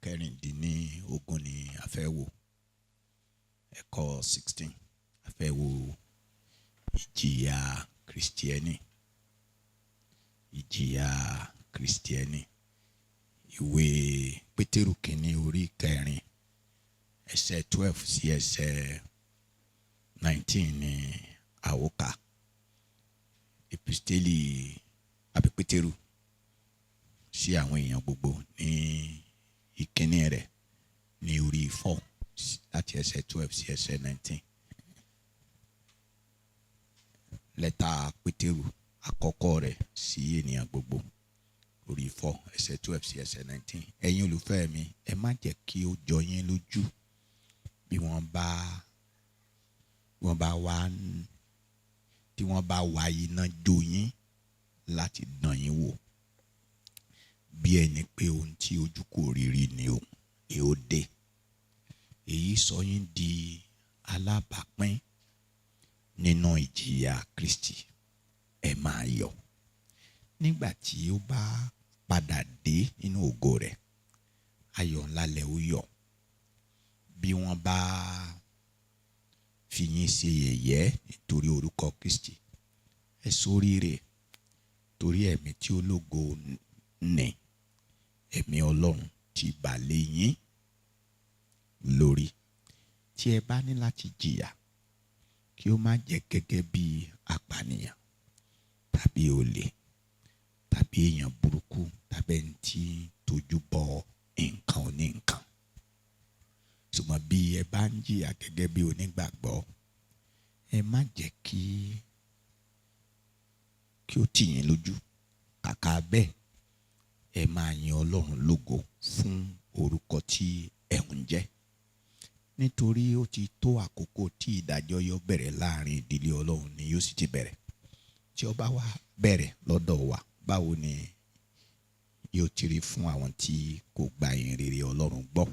16 ni a fẹ́ wò. Ẹ̀kọ́ 16, a fẹ́ wò ìjìyà Kristẹni. Ìjìyà Kristẹni. Ìwé Pétérù kìíní orí 4, ẹsẹ̀ 12 sí ẹsẹ̀ 19 ni a ó kà. Episteli àbí Pétérù sí àwọn èèyàn gbogbo ní ìkíní rẹ̀ ní orí 4 láti ẹsẹ̀ 12 sí ẹsẹ̀ 19. Lẹ́tà Pétérù àkọ́kọ́ rẹ̀ sí ènìyàn gbogbo, orí 4, ẹsẹ̀ 12 sí ẹsẹ̀ 19. Ẹ̀yin olùfẹ́ mi, ẹ má jẹ́ kí ó jọ yín lójú bí wọ́n bá wá, tí wọ́n bá wá iná jó yín láti dán yín wò, bí ẹni pé ohun tí ojú kò rí rí ni ó ni ó dé. Èyí sọ yín di alábàápín nínú ìjìyà Kristi. Ẹ máa yọ̀ nígbà tí ó bá padà dé nínú ògo rẹ̀. Ayọ̀ ńlá lẹ ó yọ̀ bí wọ́n bá fi yín ṣe yẹ̀yẹ́ nítorí orúkọ Kristi. Ẹ ṣoríire, torí ẹ̀mí tí ó lógo ní ẹ̀mí Ọlọ́run ti bà lé yín lórí. Tí ẹ bá ní láti jìyà, kí ó má jẹ́ gẹ́gẹ́ bí apànìyàn tàbí olè tàbí èèyàn burúkú tàbí ẹni tí tójú bọ nǹkan oní nǹkan. Ṣùgbọ́n bí ẹ bá ń jìyà gẹ́gẹ́ bí onígbàgbọ́, ẹ má jẹ́ kí ó tì yín lójú. Kàkà bẹ́ẹ̀, ẹ máa yin Ọlọ́run lógo fún orúkọ tí ẹ ń jẹ́. Nítorí ó ti tó àkókò tí ìdájọ́ yóò bẹ̀rẹ̀ láàrin ìdílé Ọlọ́run ni yóò sì ti bẹ̀rẹ̀. Tí ó bá wá bẹ̀rẹ̀ lọ́dọ̀ wa, báwo ni yóò ti rí fún àwọn tí kò gba ìyìn rere Ọlọ́run gbọ́?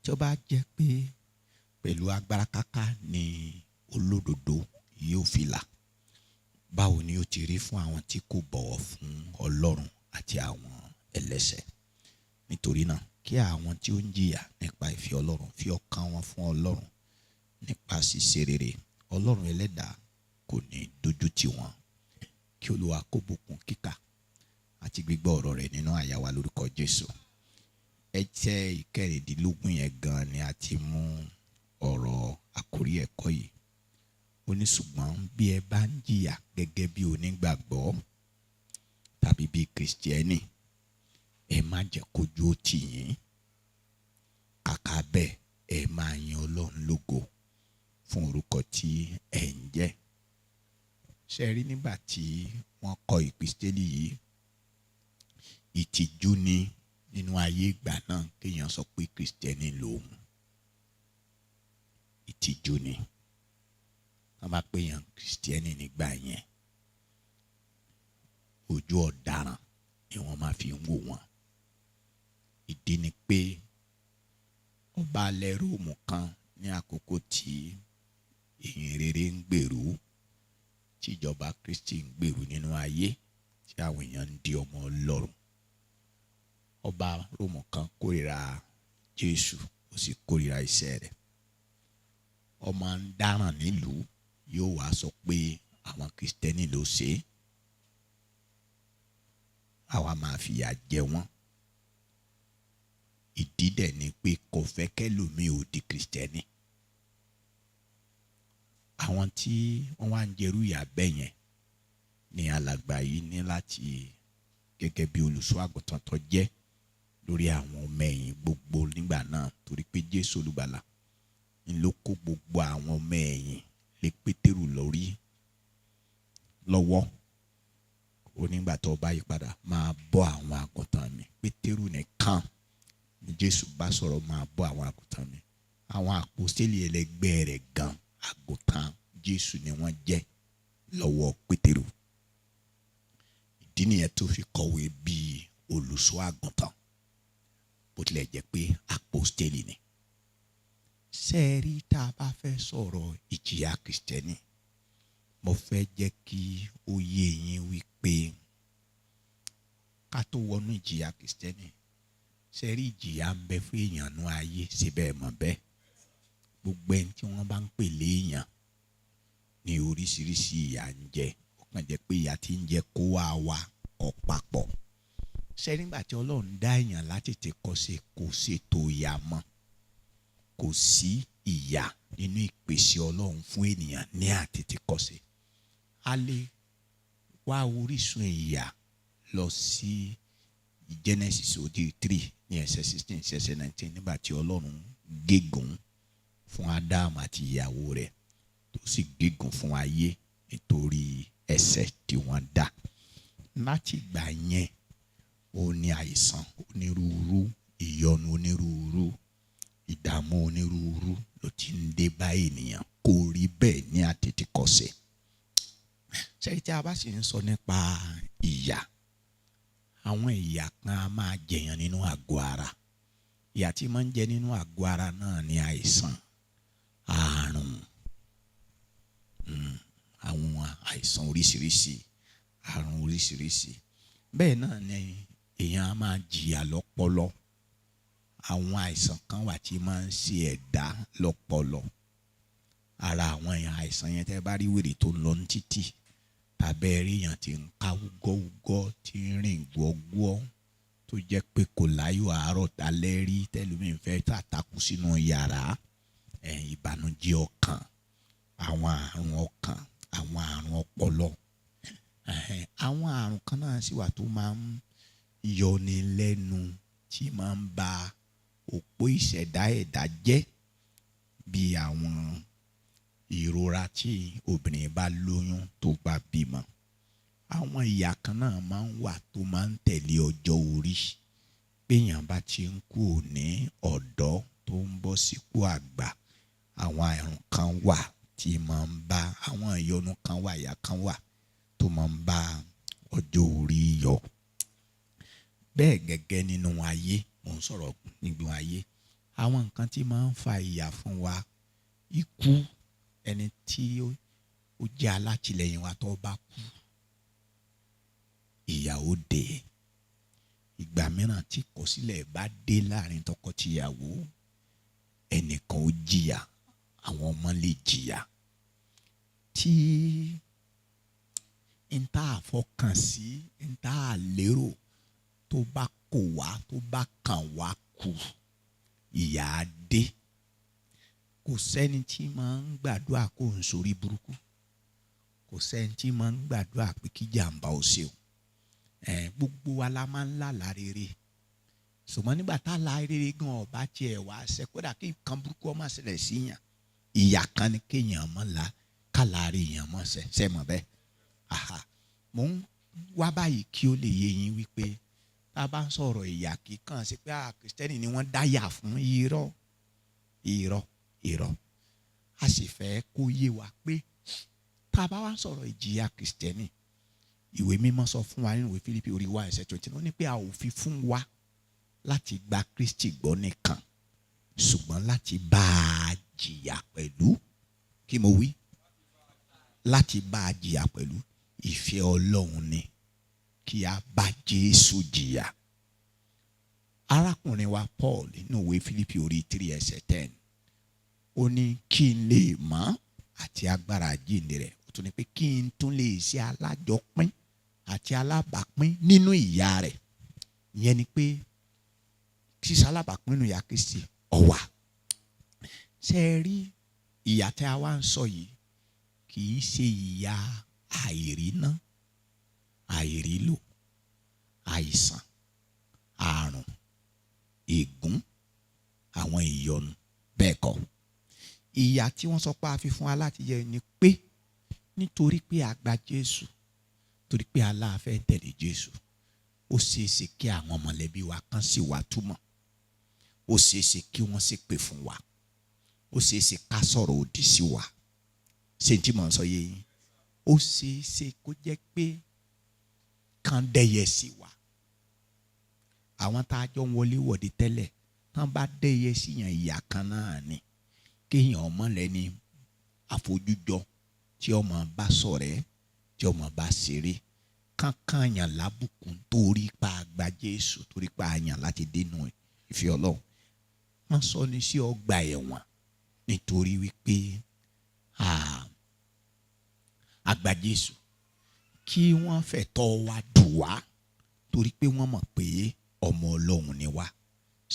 Tí ó bá jẹ́ pé pẹ̀lú agbára káká ni olódodo yóò fi là, báwo ni yóò ti rí fún àwọn tí kò bọ̀wọ̀ fún Ọlọ́run àti àwọn ẹlẹ́ṣẹ̀? Nítorí náà, kí àwọn tí ó ń jìyà nípa ìfẹ́ Ọlọ́run fi ọkàn wọn fún Ọlọ́run nípa ṣíṣe rere. Ọlọ́run ẹlẹ́dàá kò ní dójú tì wọ́n. Kí Olúwa kó bùkún kíkà àti gbígbọ́ ọ̀rọ̀ rẹ̀ nínú àyà wa lórúkọ Jésù. Ẹsẹ̀ 16 yẹn gan ni a ti mú ọ̀rọ̀ àkórí ẹ̀kọ́ yìí. Ó ní, ṣùgbọ́n bí ẹ bá ń jìyà gẹ́gẹ́ bí onígbàgbọ́ tàbí bí Kristẹni, ẹ má jẹ́ kójú ó tì yín. Kàkà bẹ́ẹ̀, ẹ máa yin Ọlọ́run lógo fún orúkọ tí ẹ ń jẹ́. Ṣé rí, nígbà tí wọ́n kọ ìpìstélì yìí, ìtìjú ni nínú ayé ìgbà náà kéèyàn sọ pé Kristẹni lòun. Ìtìjú ni. Wọ́n bá pè yàn Kristẹni nígbà yẹn, ojú ọ̀daràn ni wọ́n máa fi ń wò wọ́n. Ìdí ni pé ọba alẹ́ Róòmù kan ní àkókò tí ìyìn rere ń gbèrú, tí ìjọba Kristi ń gbèrú nínú ayé, tí àwọn èèyàn ń di ọmọ Ọlọ́run. Ọba Róòmù kan kórìíra Jésù, ó sì kórìíra iṣẹ́ rẹ̀. Ọmọ ń dáràn nílùú, yóò wá sọ pé àwọn Kristẹni ló ṣe é. Àwa máa fìyà jẹ wọ́n. Ìdí dẹ̀ ni pé kò fẹ́ kẹ́lòmíì ò di Kristẹni. Àwọn tí wọ́n wá ń jẹrú ìyà bẹ́ẹ̀ yẹn ni alàgbà yìí ní láti, gẹ́gẹ́ bí olùṣọ́ àgùntàn tó jẹ́ lórí àwọn ọmọ ẹ̀yìn gbogbo nígbà náà, torí pé Jésù olùgbàlà ń ló kó gbogbo àwọn ọmọ ẹ̀yìn lé Pétérù lórí lọ́wọ́. Ó nígbà tó bá yí padà, máa bọ́ àwọn àgùntàn mi. Pétérù nìkan ni Jésù bá sọ̀rọ̀, máa bọ́ àwọn àgùntàn mi. Àwọn àpọ́stélì ẹlẹgbẹ́ rẹ̀ gan, àgùntàn Jésù ni wọ́n jẹ́ lọ́wọ́ Pétérù. Ìdí nìyẹn tó fi kọ̀wé bíi olùṣọ́ àgùntàn, bó tilẹ̀ jẹ́ pé àpọ́stélì ni. Ṣé ẹ rí, tá a bá fẹ́ sọ̀rọ̀ ìjìyà Kristẹni, mo fẹ́ jẹ́ kí ó yé yín wípé ká tó wọnú ìjìyà Kristẹni, Ṣe rí, ìjìyà ń bẹ fún èèyàn nú ayé síbẹ̀ mọ̀ bẹ́ẹ̀. Gbogbo ẹni tí wọ́n bá ń pè léèyàn ní oríṣiríṣi ìyà ń jẹ. Ó kàn jẹ́ pé ìyà tí ń jẹ kó wá wa kọ́ papọ̀. Ṣe nígbà tí Ọlọ́run dá èèyàn láti tètè kọ́ ṣe, kò ṣètò ìyà mọ́. Kò sí ìyà nínú ìpèsè Ọlọ́run fún ènìyàn ní àtètè kọ́ ṣe. A lè wá orísun ìyà lọ sí Genesis orí 3 ní ẹsẹ̀ 16, ẹsẹ̀ 19, nígbà tí Ọlọ́run gégùn fún Ádámù àti ìyàwó rẹ̀, tó sì gégùn fún ayé nítorí ẹ̀ṣẹ̀ tí wọ́n dá. Láti ìgbà yẹn, ó ní àìsàn onírúurú, ìyọnu onírúurú, ìdààmú onírúurú ló ti ń dé bá ènìyàn. Kò rí bẹ́ẹ̀ ní àtètèkọ́ṣe. Ṣé tí a bá sì ń sọ nípa ìyà, àwọn ìyà kan a máa jẹyàn nínú àgọ́ ara. Ìyà tí máa ń jẹ nínú àgọ́ ara náà ni àìsàn, àrùn, àwọn àìsàn oríṣiríṣi, àrùn oríṣiríṣi. Bẹ́ẹ̀ náà ni èèyàn a máa jìyà lọ́pọlọ. Àwọn àìsàn kan wà tí máa ń ṣe ẹ̀dá lọ́pọlọ. Ara àwọn àìsàn yẹn, tẹ́ bá rí wèrè tó ń lọ ní títì, tàbí ẹ rí èèyàn tí ń ká wúgọ́wúgọ́, tí ń rìn gbọ́gbọ́, tó jẹ́ pé kò láyọ̀ àárọ̀ dalẹ́ rí, tẹ́lómi fẹ́ tàtàkù sínú yàrá, ìbànújẹ́ ọkàn, àwọn àrùn ọkàn, àwọn àrùn ọpọlọ. Àwọn àrùn kan náà sì wà tó máa ń yọni lẹ́nu, tí máa ń ba òpó ìṣẹ̀dá ẹ̀dá jẹ́, bí àwọn ìrora tí obìnrin bá lóyún tó bá bímọ. Àwọn ìyà kan náà máa ń wà tó máa ń tẹ̀lé ọjọ́ orí. Bí èèyàn bá ti ń kú ní ọ̀dọ́ tó ń bọ́ sípò àgbà, àwọn àrùn kan wà tí máa ń bá àwọn ìyọnu kan wà, ìyà kan wà tó máa ń bá ọjọ́ orí yọ. Bẹ́ẹ̀ gẹ́gẹ́ nínú ayé, mò ń sọ̀rọ̀ nínú ayé, àwọn nǹkan tí máa ń fa ìyà fún wa, ikú, ẹni tí ó jẹ́ alátìlẹ́yìn wa tó bá kú, ìyà ó dé. Ìgbà mìíràn tí ìkọ̀sílẹ̀ bá dé láàrin tọkọ-tìyàwó, ẹnìkan ó jìyà, àwọn ọmọ lè jìyà. Tí n tá a fọkàn sí, n tá a lérò tó bá kò wá, tó bá kàn wá kú, ìyà á dé. Kò sẹ́ni tí máa ń gbàdúrà kó ń sorí burúkú. Kò sẹ́ni tí máa ń gbàdúrà pé kí jàǹbá ó ṣe o. Gbogbo wa la máa ń lálàá rere. Ṣùgbọ́n nígbà tá a lá rere gan ọba tiẹ̀ wá ṣẹ, kódà kí nǹkan burúkú ó má ṣẹlẹ̀ sí yàn. Ìyà kan ni kéèyàn mọ́ la, ká láre èèyàn mọ́ ṣẹ, ṣẹ mọ̀ bẹ́ẹ̀. Àhà, mò ń wá báyìí kí ó lè yé yín wípé tá a bá ń sọ̀rọ̀ ìyà, kì í kàn sí pé Kristẹni ni wọ́n dáyà fún. Irọ́, irọ́, irọ́. A sì fẹ́ kó yé wa pé tá a bá wá ń sọ̀rọ̀ ìjìyà Kristẹni, ìwé mímọ́ sọ fún wa nínú ìwé Fílípì orí 1 ẹsẹ̀ 20, ó ní pé a ò fi fún wa láti gba Kristi gbọ́ nìkan, ṣùgbọ́n láti bá a jìyà pẹ̀lú. Kí mo wí? Láti bá a jìyà pẹ̀lú. Ìfẹ́ Ọlọ́run ni kí a bá Jésù jìyà. Arákùnrin wa Paul nínú ìwé Fílípì orí 3 ẹsẹ̀ 10, ó ní kí n lè mọ̀ àti agbára àjíǹde rẹ̀. Ó tún ní pé kí n tún lè ṣe alájọpín àti alábàápín nínú ìyà rẹ̀. Ìyẹn ni pé ṣíṣe alábàápín nínú ìyà Kristi ọ̀wà. Ṣé ẹ rí ìyà tí a wá ń sọ yìí? Kì í ṣe ìyà àìríná, àìrílò, àìsàn, àrùn, ègún, àwọn ìyọnu, bẹ́ẹ̀ kọ́. Ìyà tí wọ́n sọ pé a fi fún wa láti jẹ ni pé nítorí pé a gba Jésù, torí pé aláàfẹ́ tẹ̀lé Jésù, ó ṣeé ṣe kí àwọn mọ̀lẹ́bí wa kan sì wá túmọ̀, ó ṣeé ṣe kí wọ́n sì pè fún wa, ó ṣeé ṣe ká sọ̀rọ̀ òdì sí wa. Ṣé n tí mò ń sọ yé yín? Ó ṣeé ṣe kó jẹ́ pé kàn dẹ́yẹ sí wa. Àwọn tá a jọ ń wọlé wọ̀de tẹ́lẹ̀, tán bá dẹ́yẹ sí yàn, ìyà kan náà ni. Kéèyàn ọmọ lẹ́ni àfojújọ tí ọmọ bá ṣọ̀rẹ́, tí ọmọ bá ṣeré, kankan yàn lábùkún torí pa àgbà Jésù, torí pa àyàn láti dénú Ìfẹ́ Ọlọ́run. Wọ́n sọ ní sí ọgbà ẹ̀wọ̀n nítorí wípé àgbà Jésù, kí wọ́n fẹ̀tọ́ wa dù wá torí pé wọ́n mọ̀ pé ọmọ Ọlọ́run ni wá.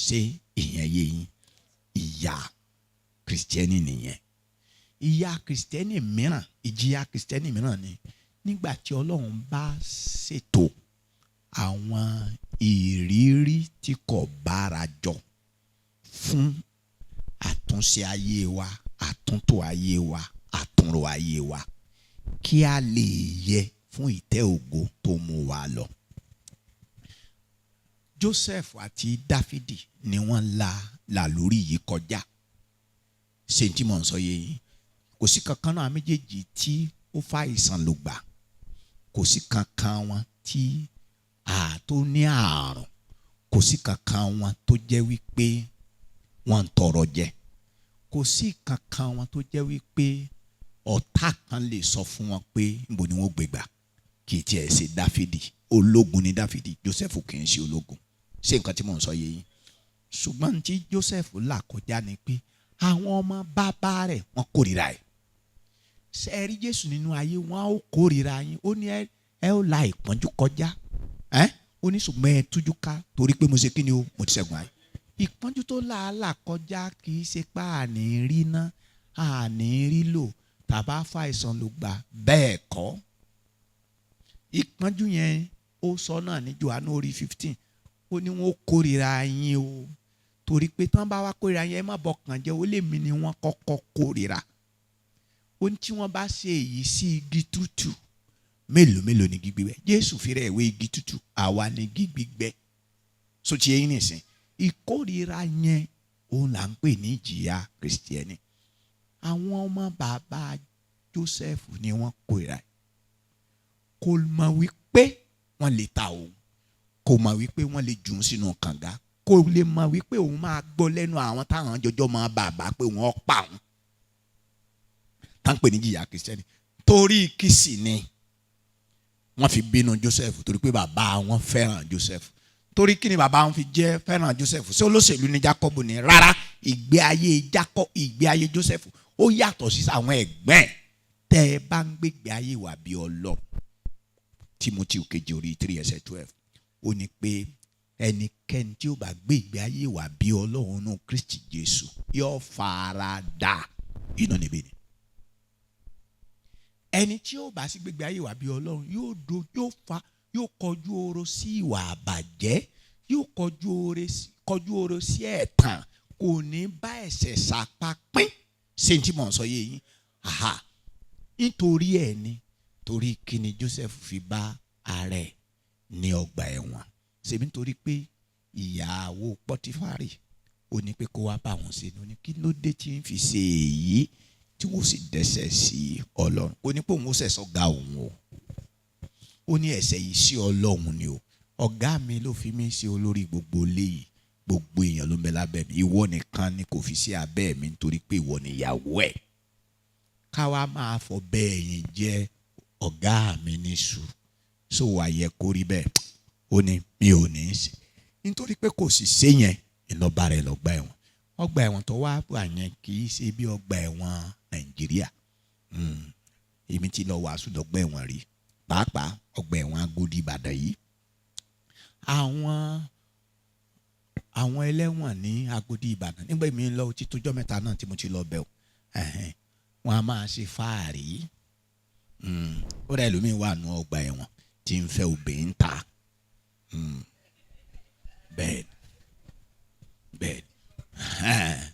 Ṣé ìyẹn yé yín? Ìyà Kìrìsìtẹ́nì nìyẹn. Ìyà Kìrìsìtẹ́nì mìíràn, ìjìyà Kìrìsìtẹ́nì mìíràn ni nígbà tí Ọlọ́run bá ṣètò àwọn ìrírí tí kò bára jọ fún àtúnṣe ayé wa, àtúntò ayé wa, àtúnrò ayé wa, kí a lè yẹ fún ìtẹ́ ògo tó mú wa lọ. Joseph àti Dáfídì ni wọ́n la làlórí yìí kọjá. Ṣé n tí mò ń sọ yé yín? Kò sí kankan náà méjèèjì tí ó fa àìsàn ló gbà. Kò sí kankan wọn tí tó ní àrùn. Kò sí kankan wọn tó jẹ́ wípé wọ́n ń tọrọ jẹ. Kò sí kankan wọn tó jẹ́ wípé ọ̀tá kan lè sọ fún wọn pé níbo ni wọ́n gbé gbà. Kì í tiẹ̀ ṣe Dáfídì. Ológun ni Dáfídì. Joseph kì í ṣe ológun. Ṣé nǹkan tí mò ń sọ yé yín? Ṣùgbọ́n tí Joseph là kọjá ni pé àwọn ọmọ bàbá rẹ̀ wọ́n kórìíra ẹ̀. Ṣé ẹ rí Jésù nínú ayé, wọn ó kórìíra yín. Ó ní ẹ ó la ìpọ́njú kọjá. Ó ní ṣùgbọ́n ẹ tújú ká torí pé mo ṣe kí ni o, mo ti ṣẹ́gun ayé. Ìpọ́njú tó làálàá kọjá kì í ṣe pé àní rí ná, àní rí lò, tàbá fàìsàn ló gbà, bẹ́ẹ̀ kọ́. Ìpọ́njú yẹn, ó sọ náà ní Jòhánù orí 15, ó ní wọn ó kórìíra yín o, torí pé tán bá wá kórìíra yín, ẹ má bọkàn jẹ́, ó lè mí ni wọ́n kọ́kọ́ kórìíra. Ó ní tí wọ́n bá ṣe èyí sí igi tútù, mélòó mélòó ni igi gbígbẹ? Jésù fi rẹ̀ wé igi tútù, àwa ni igi gbígbẹ. So ti eyín nìsín, ìkórìíra yẹn òun là ń pè ní ìjìyà Kìrìsìtẹ́nì. Àwọn ọmọ bàbá Joseph ni wọ́n kórìíra. Kò mọ̀ wípé wọ́n lè ta òun, kò mọ̀ wípé wọ́n lè jù ú sínú kànga, kò lè mọ̀ wípé òun máa gbọ́ lẹ́nu àwọn táwọn jọjọ́ máa bàbá pé wọ́n pa òun. Tá ń pè ní jìyà Kìrìsìtẹ́nì. Torí kìsì ni wọ́n fi bínú Joseph, torí pé bàbá wọn fẹ́ràn Joseph. Torí kí ni bàbá wọn fi jẹ́ fẹ́ràn Joseph? Ṣé olóṣèlú ni Jacob ni? Rárá, ìgbé ayé Jacob, ìgbé ayé Joseph ó yàtọ̀ sí àwọn ẹ̀gbẹ́. Tẹ́ ẹ bá ń gbégbé ayé wà bí Ọlọ́run, Timothy kejì orí 3 ẹsẹ̀ 12, ó ní pé ẹnikẹ́ni tí ó bá gbé ìgbé ayé wà bí Ọlọ́run nù Kristi Jésù yóò fara dà iná níbí ni. Ẹni tí ó bá sì gbégbé ayé wà bí Ọlọ́run yóò do yóò fa yóò kọjú oró sí ìwà àbàjẹ́, yóò kọjú oró sí ẹ̀tàn, kò ní bá ẹ̀ṣẹ̀ sàpá pín. Ṣé n tí mò ń sọ yé yín? Aha, nítorí ẹ̀ ni, torí kíni Joseph fi bá ara ẹ̀ ní ọgbà ẹ̀wọ̀n? Ṣèbí nítorí pé ìyàwó Pọtifárì ó ní pé kó wá bá wọn ṣe ni. Ó ní kí ló dé tí ń fi ṣe èyí tí wọ́n sì dẹ́ṣẹ̀ sí Ọlọ́run? Ó ní pé òun ó ṣẹ̀ṣọ́ ga òun o. Ó ní ẹ̀ṣẹ̀ yìí sí Ọlọ́run ni o. Ọ̀gá mi ló fi mí ṣe olórí gbogbo léyìí, gbogbo èèyàn ló ń bẹ lábẹ́ mi, ìwọ nìkan ni kò fi sí abẹ́ mi nítorí pé ìwọ ni ìyàwó ẹ̀. Káwa máa fọ bẹ́ẹ̀ yín jẹ́ ọ̀gá mi níṣu, so wà yẹ kó rí bẹ́ẹ̀? Ó ní mi ò ní í ṣe, nítorí pé kò sì ṣe yẹn, ìlọba rẹ̀ lọ́gbà ẹ̀wọ̀n. Ọgbà ẹ̀wọ̀n tó wá wà yẹn kì í ṣe bí ọgbà ẹ̀wọ̀n Nàìjíríà. Èmi ti lọ wàásù lọ́gbà ẹ̀wọ̀n rí, pàápàá ọgbà ẹ̀wọ̀n Agodi Ìbàdàn yìí. Àwọn ẹlẹ́wọ̀n ní Agodi Ìbàdàn, nígbà mi ń lọ ti tójọ́ mẹ́ta náà tí mo ti lọ bẹ̀ ọ́, wọ́n á máa ṣe fáàrí. Ó dá ẹlòmíín wà nù ọgbà ẹ̀wọ̀n tí ń fẹ́ obìnrin ta. Bẹ́ẹ̀ bẹ́ẹ̀,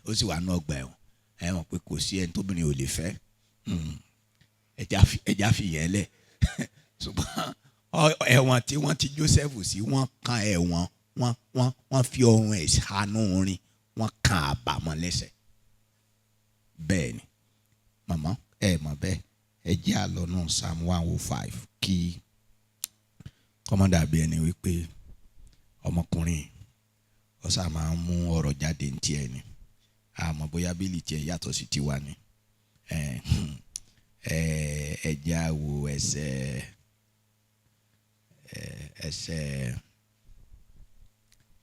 ó sì wà nù ọgbà ẹ̀wọ̀n. Ẹ mọ̀ pé kò sí ẹni tóbìnrin ò lè fẹ́. Ẹja fi yẹn lẹ̀. Ṣùgbọ́n ẹ̀wọ̀n tí wọ́n ti Joseph sí, wọ́n kan ẹ̀wọ̀n, wọ́n fi ọrùn ẹ̀ hanú rin, wọ́n kan àbàmọ́ lẹ́sẹ̀. Bẹ́ẹ̀ ni, màmá ẹ mọ̀ bẹ́ẹ̀. Ẹ jẹ́ àlọ́ náà Psalm 105, kí kọ́mọ́dà bí ẹni wípé ọmọkùnrin ọ̀sà máa ń mú ọ̀rọ̀ jáde ní tiẹ̀ ni, àmọ́ bóyá bílì tiẹ̀ yàtọ̀ sí tiwa ni. Ẹ jẹ́ á wo ẹsẹ̀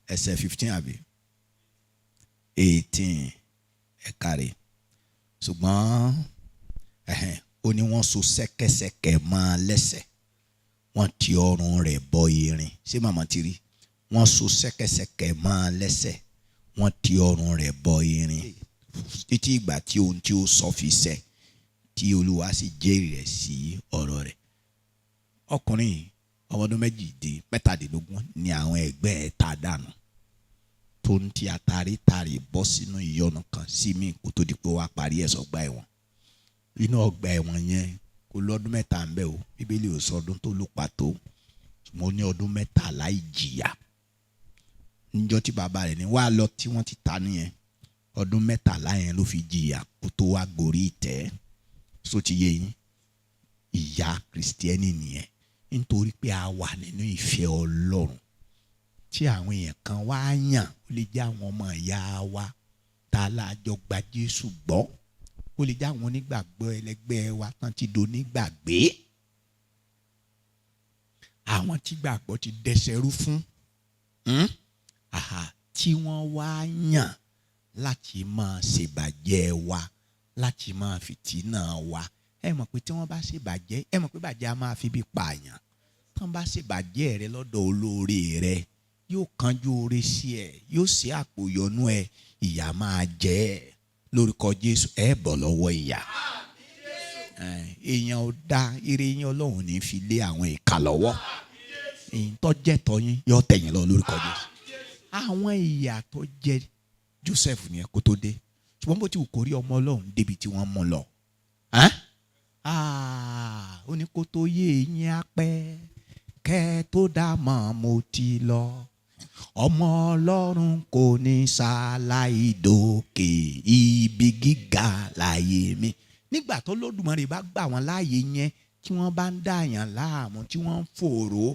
15 àbí? 18. Ẹ̀ka rẹ̀ ṣùgbọ́n ó ní wọ́n so ṣẹ́kẹ́ṣẹkẹ̀ mọ́ ọ lẹ́sẹ̀, wọ́n ti ọrùn rẹ̀ bọ irin. Ṣé màmá ti rí? Wọ́n so ṣẹ́kẹ́ṣẹkẹ̀ mọ́ ọ lẹ́sẹ̀, wọ́n ti ọrùn rẹ̀ bọ irin títí ìgbà tí ohun tí ó sọ fi ṣẹ, tí Olúwa sì jẹ́rìí rẹ̀ sí ọ̀rọ̀ rẹ̀. Ọkùnrin yìí, ọmọ ọdún 37 ni àwọn ẹgbẹ́ ẹ̀ ta dànù, tó ń ti àtàrí tàrí bọ́ sínú ìyọnu kan sí mi kó tó di pé wàá parí ẹ̀ sọ́gbà ẹ̀wọ̀n. Inú ọgbà ẹ̀wọ̀n yẹn, kò lọ́dún 3 ń bẹ̀ o. Bíbélì ò sọ ọdún tó lò pàtó, ṣùgbọ́n ó ní ọdún 13 ìjìyà. Níjọ́ tí bàbá rẹ̀ ní wàá lọ tí wọ́n ti ta nìyẹn, ọdún 13 yẹn ló fi jìyà kó tó wá gorí ìtẹ́. So ti yé yín? Ìyà Kìrìsìtẹ́nì nìyẹn, nítorí pé a wà nínú ìfẹ́ Ọlọ́run tí àwọn èèyàn kan wá yàn. Ó lè jẹ́ àwọn ọmọ ìyá wa tá a lájọ gba Jésù gbọ́, ó lè jẹ́ àwọn onígbàgbọ́ ẹlẹgbẹ́ wa tán ti do nígbàgbé, àwọn tí gbàgbọ́ ti dẹsẹ̀rú fún, tí wọ́n wá yàn láti máa ṣèbàjẹ́ wa, láti máa fìtínà wa. Ẹ mọ̀ pé tí wọ́n bá ṣèbàjẹ́, ẹ mọ̀ pé bàjẹ́ á máa fi bí pààyàn. Tí wọ́n bá ṣèbàjẹ́ rẹ lọ́dọ̀ olóore rẹ, yóò kánjú oore sí ẹ, yóò ṣe àpò yọnú ẹ, ìyà máa jẹ ẹ. Lórúkọ Jésù, ẹ bọ̀ lọ́wọ́ ìyà. Èèyàn ò dá ire yín, Ọlọ́run ní fi lé àwọn ìka lọ́wọ́. Èyí tó jẹ́ tọ́ yín yóò tẹ̀yìn lọ lórúkọ Jésù. Àwọn ìyà tó jẹ Joseph nìyẹn kó tó dé. Ṣùgbọ́n bó ti wù kó rí, ọmọ Ọlọ́run débi tí wọ́n mú lọ. Ó ní kó tó yé yín á pẹ́ kẹ́ tó dá mọ̀ mo ti lọ. Ọmọ Ọlọ́run kò ní ṣaláì dókè ibi gíga láyé mi. Nígbà tó Lódùmarè bá gbà wọ́n láàyè yẹn, tí wọ́n bá ń dàyàn láàmú, tí wọ́n ń fòrò,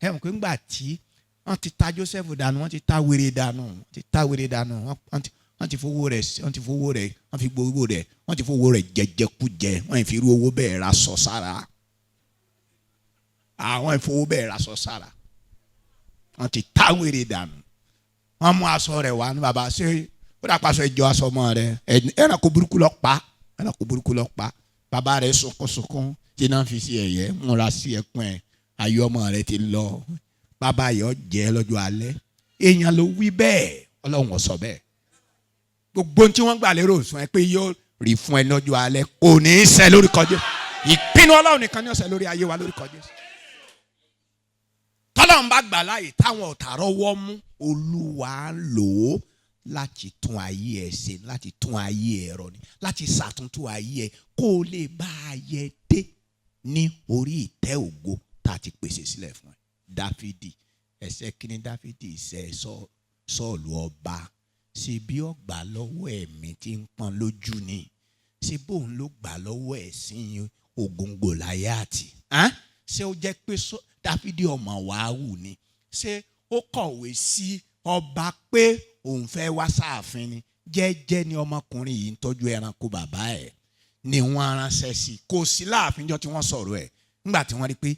ẹ mọ̀ pé ńgbà tí wọ́n ti ta Joseph dànù, wọ́n ti ta wèrè dànù, wọ́n ti ta wèrè dànù, wọ́n ti fowó rẹ̀, wọ́n ti fowó rẹ̀, wọ́n fi gbowó rẹ̀, wọ́n ti fowó rẹ̀ jẹjẹkújẹ, wọ́n fi irú owó bẹ́ẹ̀ ra sọ sára. Àwọn ìfowó bẹ́ẹ̀ ra sọ sára. Wọ́n ti ta wèrè dànù. Wọ́n mú aṣọ rẹ̀ wá ní bàbá, ṣé ó dàpọ̀ aṣọ ìjọ aṣọ ọmọ rẹ̀? Ẹranko burúkú lọ pa, ẹranko burúkú lọ pa. Bàbá rẹ̀ sunkún sunkún, tí náà fi sí ẹ̀yẹ múra sí ẹkún ẹ̀, ayé ọmọ rẹ̀ ti lọ. Bàbá yọ jẹ́ lọ́jọ́ alẹ́. Èèyàn ló wí bẹ́ẹ̀, Ọlọ́run ò sọ bẹ́ẹ̀. Gbogbo tí wọ́n gbà lérò sún ẹ pé yóò rí fún ẹ lọ́jọ́ alẹ́ kò ní í ṣẹ lórúkọ Jésù. Ìpinnu Ọlọ́run nìkan ní ó ṣẹ lórí ayé wa lórúkọ Jésù. Tọ́lọ́run bá gbà láàyè táwọn ọ̀tá rọ́wọ́ mú, Olúwa ń lò ó láti tún ayé ẹ ṣe, láti tún ayé ẹ rọ ni, láti ṣàtúntò ayé ẹ kó o lè bá ayé dé ní orí ìtẹ́ ògo tá a ti pèsè sílẹ̀ fún ẹ. Dáfídì, ẹsẹ̀ kínní Dáfídì ṣe Sọ́ọ̀lù ọba, ṣe bí ó gbà lọ́wọ́ ẹ̀mí tí ń pọ́n lójú ni, ṣe bóun ló gbà lọ́wọ́ ẹ̀sìn ogun Gòláyátì? Ṣé ó jẹ́ pé Dáfídì ọmọ wàhù ni? Ṣé ó kọ̀wé sí ọba pé òun fẹ́ wá sáàfin ni? Jẹ́jẹ́ ni ọmọkùnrin yìí ń tọ́jú ẹranko bàbá ẹ̀ ni wọ́n ránṣẹ́ sí. Kò sí láàfin jọ tí wọ́n sọ̀rọ̀ ẹ̀. Nígbà tí wọ́n rí pé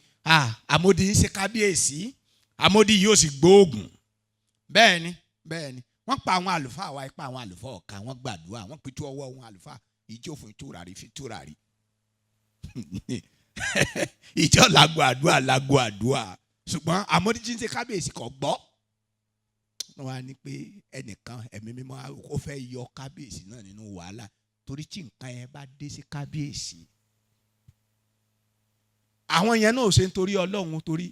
àmódi ń ṣe kábíyèsí, àmódi yóò sì gbóògùn. Bẹ́ẹ̀ ni, bẹ́ẹ̀ ni, wọ́n pa àwọn àlùfáà wa, ipa àwọn àlùfáà ọ̀ka, wọ́n gbàdúrà, wọ́n pitú ọwọ́ wọn. Àlùfáà ìjọ fún túràrí fi túràrí, ìjọ làgbo àdúrà làgbo àdúrà. Ṣùgbọ́n àmódi tí ń ṣe kábíyèsí kò gbọ́. Wọ́n wá ní pé ẹnìkan, ẹ̀mí mímọ́ ó fẹ́ yọ kábíyèsí náà nínú wàhálà, torí tí nǹkan yẹn bá dé sí kábíyèsí, àwọn yẹn náà ò ṣe nítorí Ọlọ́run, torí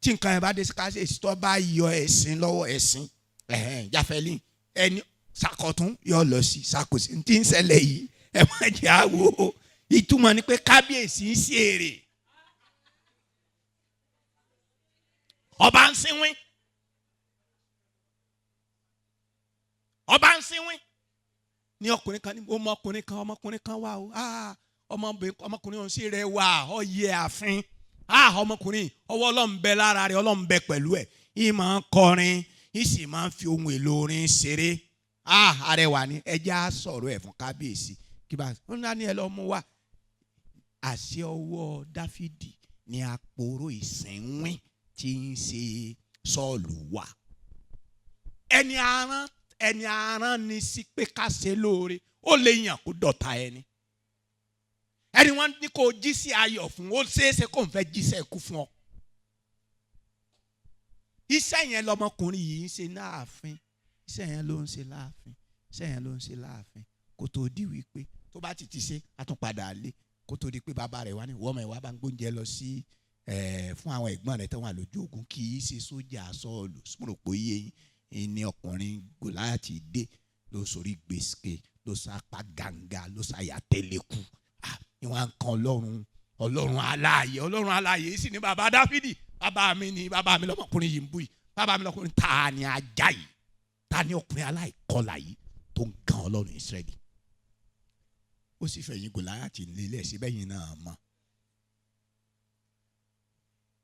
tí nǹkan yẹn bá dé sí kábíyèsí, tó bá yọ ẹ̀sìn lọ́wọ́ ẹ̀sìn jáfẹ́lì ẹni sàkọ̀tún yọ lọ sí sàkóso tí ń ṣẹlẹ̀ yìí. Ẹ má jẹ́ àwọ̀. Ìtumọ̀ ni pé kábíyèsí ń ṣe èrè, ọba ń sínwín, ọba ń sínwín. Ní ọkùnrin kan ní ọmọkùnrin kan, ọmọkùnrin kan wà o, ọmọkùnrin ọ̀hún sì rẹwà, ó yẹ ààfin. Ọmọkùnrin ọwọ́ Ọlọ́run bẹ lára rẹ̀, Ọlọ́run bẹ pẹ̀lú ẹ̀, yìí máa ń kọrin, yìí sì máa ń fi ohun èlò orin ṣeré. Arẹwà ni, ẹ jẹ́ á sọ̀rọ̀ ẹ̀ fún kábíyèsí. Kí bá ń ní ẹ lọ́ mú wá. Àṣẹ ọwọ́ Dáfídì ni àpòrò ìsìnwín tí ń ṣe Sọ́ọ̀lù wà. Ẹni aràn Ẹni aràn ni sí pé ká ṣe lóore, ó lè yàn kó dọ̀tá ẹni. Ẹni wọ́n ní kó jí sí ayọ̀ fún, ó ṣeéṣe kó n fẹ́ jíṣẹ́ ikú fún ọ. Iṣẹ́ yẹn lọmọkùnrin yìí ń ṣe láàfin, iṣẹ́ yẹn ló ń ṣe láàfin, iṣẹ́ yẹn ló ń ṣe láàfin, kó tó di wípé tó bá ti ti ṣe, a tún padà lé, kó tó di pé bàbá rẹ̀ wá ní wọ́n mọ̀ ẹ́ wá bá ń gbóúnjẹ lọ sí fún àwọn ẹ̀gbọ́n rẹ̀ tó wà lójú ogun. Kì í ṣe sójà Sọ́ọ̀lù sọ̀rọ̀ pé iye yín ní ọkùnrin Gòláyàtì dé ló sórí gbèsè, ló sápá gàǹgà, ló sáyà tẹ́lẹ̀kù. Ìwọ̀n kan Ọlọ́run, Ọlọ́run aláàyè, Ọlọ́run aláàyè sì ní bàbá Dáfídì. Bàbá mi ni, bàbá mi lọmọkùnrin yìí ń bú yìí, bàbá mi lọkùnrin. Ta ni ajá yìí? Ta ni ọkùnrin aláìkọlà yìí tó ń gan Ọlọ́run Ísírẹ́lì? Ó sì fẹ̀yìn Gòláyàtì lélẹ̀ síbẹ̀ yìí náà mọ̀.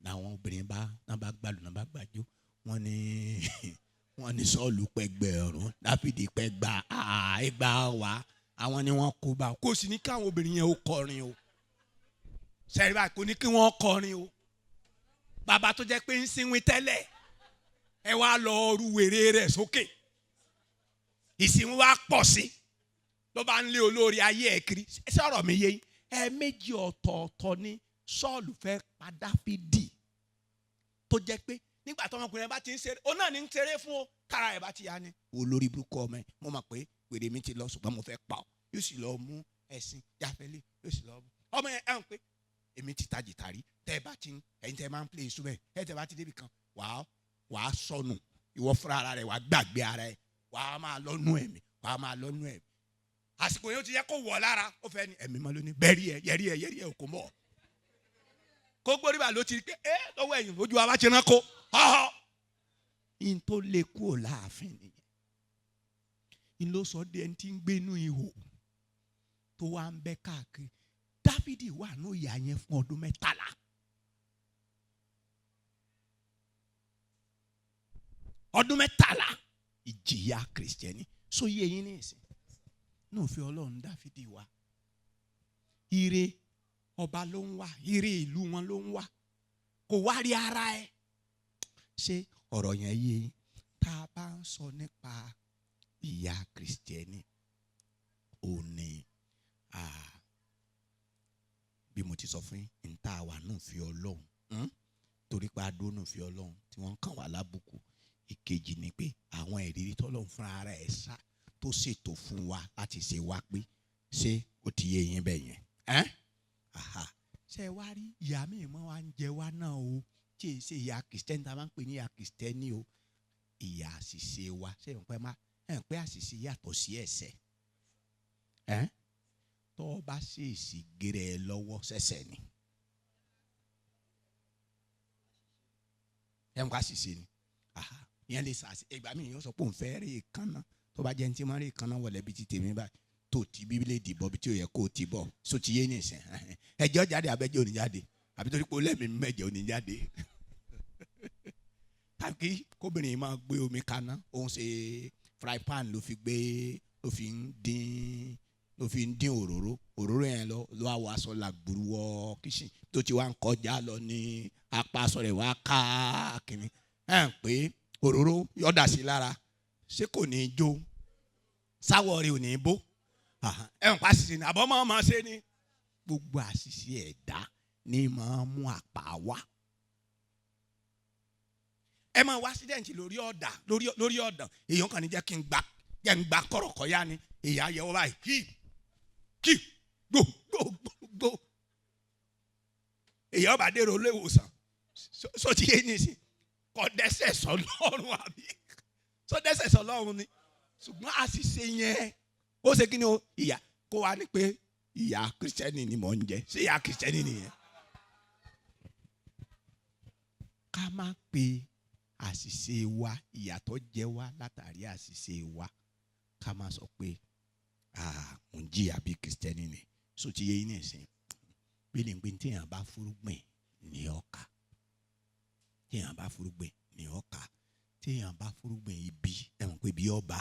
Làwọn obìnrin bá náà bá gbàlù náà bá gbàjó, wọ́n ní Sọ́ọ̀lù pẹ́gbẹ̀rún, Dáfídì pẹ́gbà ẹgbà wá, àwọn ni wọ́n kó bá. Kò sì ní káwọn obìnrin yẹn ó kọrin o. Sẹ́rí báyìí, kò ní kí wọ́n kọrin o. Bàbá tó jẹ́ pé ń sinwin tẹ́lẹ̀, ẹ wá lọ ru wèrè rẹ̀ sókè, ìsìnwín wá pọ̀ sí, ló bá ń lé olórí ayé ẹ̀ kiri. Sọ̀rọ̀ mi yé yín? Ẹ̀ẹ̀mejì ọ̀tọ̀ọ̀tọ̀ ni Sọ́ọ̀lù fẹ́ pa Dáfídì, tó jẹ́ pé nígbà tó ọmọkùnrin yẹn bá ti ń ṣeré, òun náà ní ń ṣeré fún o, kára ẹ̀ bá ti yá ni olórí burúkú ọmọ ẹ̀, mo mọ̀ pé wèrè mi ti lọ, ṣùgbọ́n mo fẹ́ pa ọ́. Yóò sì lọ mú ẹṣin jáfẹ́lé, yóò sì lọ mú ọmọ yẹn. Ẹ̀ ń pé èmi ti ta jìtá rí. Tẹ́ ẹ bá ti ń, ẹ̀yin tẹ́ ẹ máa ń play instrument, ẹ̀ tẹ́ ẹ bá ti débi kan, wàá sọnù. Ìwọ fúnra ara rẹ̀ wàá gbàgbé ara ẹ̀, wàá máa lọ́nú ẹ̀mí, wàá máa lọ́nú ẹ̀mí. Àsìkò yẹn ó ti yẹ kó wọ̀ lára, ó fẹ́ ni ẹ̀mí mọ́ lónìí bẹ́ẹ̀rí ẹ̀ yẹrí ẹ̀ yẹrí ẹ̀ kò mọ̀ kó gbórí bá ló ti rí pé ẹ lọ́wọ́ ẹ̀yìn ojú wa bá ti rán kó họ́họ́. In tó lè kú ò láàfin nìyẹn. In ló sọ de ẹni tí ń gbénú ihò tó wá ń bẹ́ káàkiri. Dáfídì wà ní ìyà yẹn fún ọdún 13. Ọdún 13 ìjìyà Kìrìsìtẹ́nì. Sóyè yín ní ìsìn ní òfin Ọlọ́run Dáfídì wá. Ire ọba ló ń wá, ire ìlú wọn ló ń wá, kò wá rí ara ẹ. Ṣé ọ̀rọ̀ yẹn yé yín? Tá a bá ń sọ nípa ìyà Kìrìsìtẹ́nì, ò ní bí mo ti sọ fún yín, ń tá a wà ní òfin Ọlọ́run, torí pé a dúró ní òfin Ọlọ́run tí wọ́n ń kàn wá lábùkù. Ìkejì ni pé àwọn ìrírí tọ́lọ́run fúnra ara ẹ̀ sá tó ṣètò fún wa láti ṣe wá pé. Ṣé ó ti yé yín bẹ́ẹ̀ yẹn? Ṣé ẹ wá rí ìyá mi mọ́ wa ń jẹ wá náà o, tí èyí ṣe ìyá Kìrìsìtẹ́nì tá a máa ń pè ní ìyá Kìrìsìtẹ́nì o, ìyá àṣìṣe wa. Ṣé ẹ̀ ń pẹ́ má ẹ̀ ń pẹ́ àṣìṣe yàtọ̀ sí ẹ̀ṣẹ̀? Tó o bá ṣèèṣì gèrè ẹ lọ́wọ́, ṣẹ̀ṣẹ̀ ni. Ẹ̀ ń kọ́ àṣìṣe ni. Ìyẹn lè ṣàṣì. Ìgbà míì yóò sọ pé òun fẹ́ rí èékánná, tó bá jẹ́ ní tí máa rí èékánná wọlé bíi ti tèmi báyìí, tó ti bíbélì dìbò bí tí ò yẹ kó o ti bọ̀, so ti yé ní ìsìn. Ẹjọ́ jáde abẹ́jọ́ òní jáde, àbí torí pé ó lẹ́mìí mẹ́jọ òní jáde. Tàbí kóbìnrin máa gbé omi kaná, òun ṣe fry pan ló fi gbé, ló fi ń dín, ló fi ń dín òróró, òróró yẹn lọ ló wá wọ aṣọ làgbùrù wọ kíṣìn, tó ti wá ń kọjá lọ ní apá aṣọ rẹ̀ wá ká kìnnì ẹ̀ ń pé òróró yọ̀dà sí lára. Ṣé kò ní í jó? Sáwọ́ rẹ̀ ò ní í bó? Ẹ̀ ń pa àṣìṣe ni àbọ̀ máa máa ṣe ni. Gbogbo àṣìṣe ẹ̀dá ni máa mú àpá wá. Ẹ máa wá accident lórí ọ̀dà, lórí ọ̀dàn, èèyàn kàn ní jẹ́ kí n gbà, jẹ́ n gbà kọ̀rọ̀kọ̀ yá ni, èèyàn ayẹwo báyìí kí kí gbò gbò gbò gbò, èèyàn bá dèrò ilé ìwòsàn. Sọ ti yé ní sí, kò dẹ́ṣẹ̀ sọ́lọ́run, àbí sọ dẹ́ṣẹ̀ sọ́lọ́run ni? Ṣùgbọ́n àṣìṣe yẹn ó ṣe kí ni o, ìyà kó wa ní pé ìyà Kìrìsìtẹ́nì ni mò ń jẹ. Ṣé ìyà Kìrìsìtẹ́nì nìyẹn? Ká má pe àṣìṣe wa, ìyà tó jẹ wá látàrí àṣìṣe wa, ká má sọ pé mò ń jìyà bí Kìrìsìtẹ́nì ni. So ti yé yín nìsín? Bí ni pé téèyàn bá fúrúgbìn ní ọkà, téèyàn bá fúrúgbìn ní ọkà, téèyàn bá fúrúgbìn ibi, ẹ mọ̀ pé ibi ọba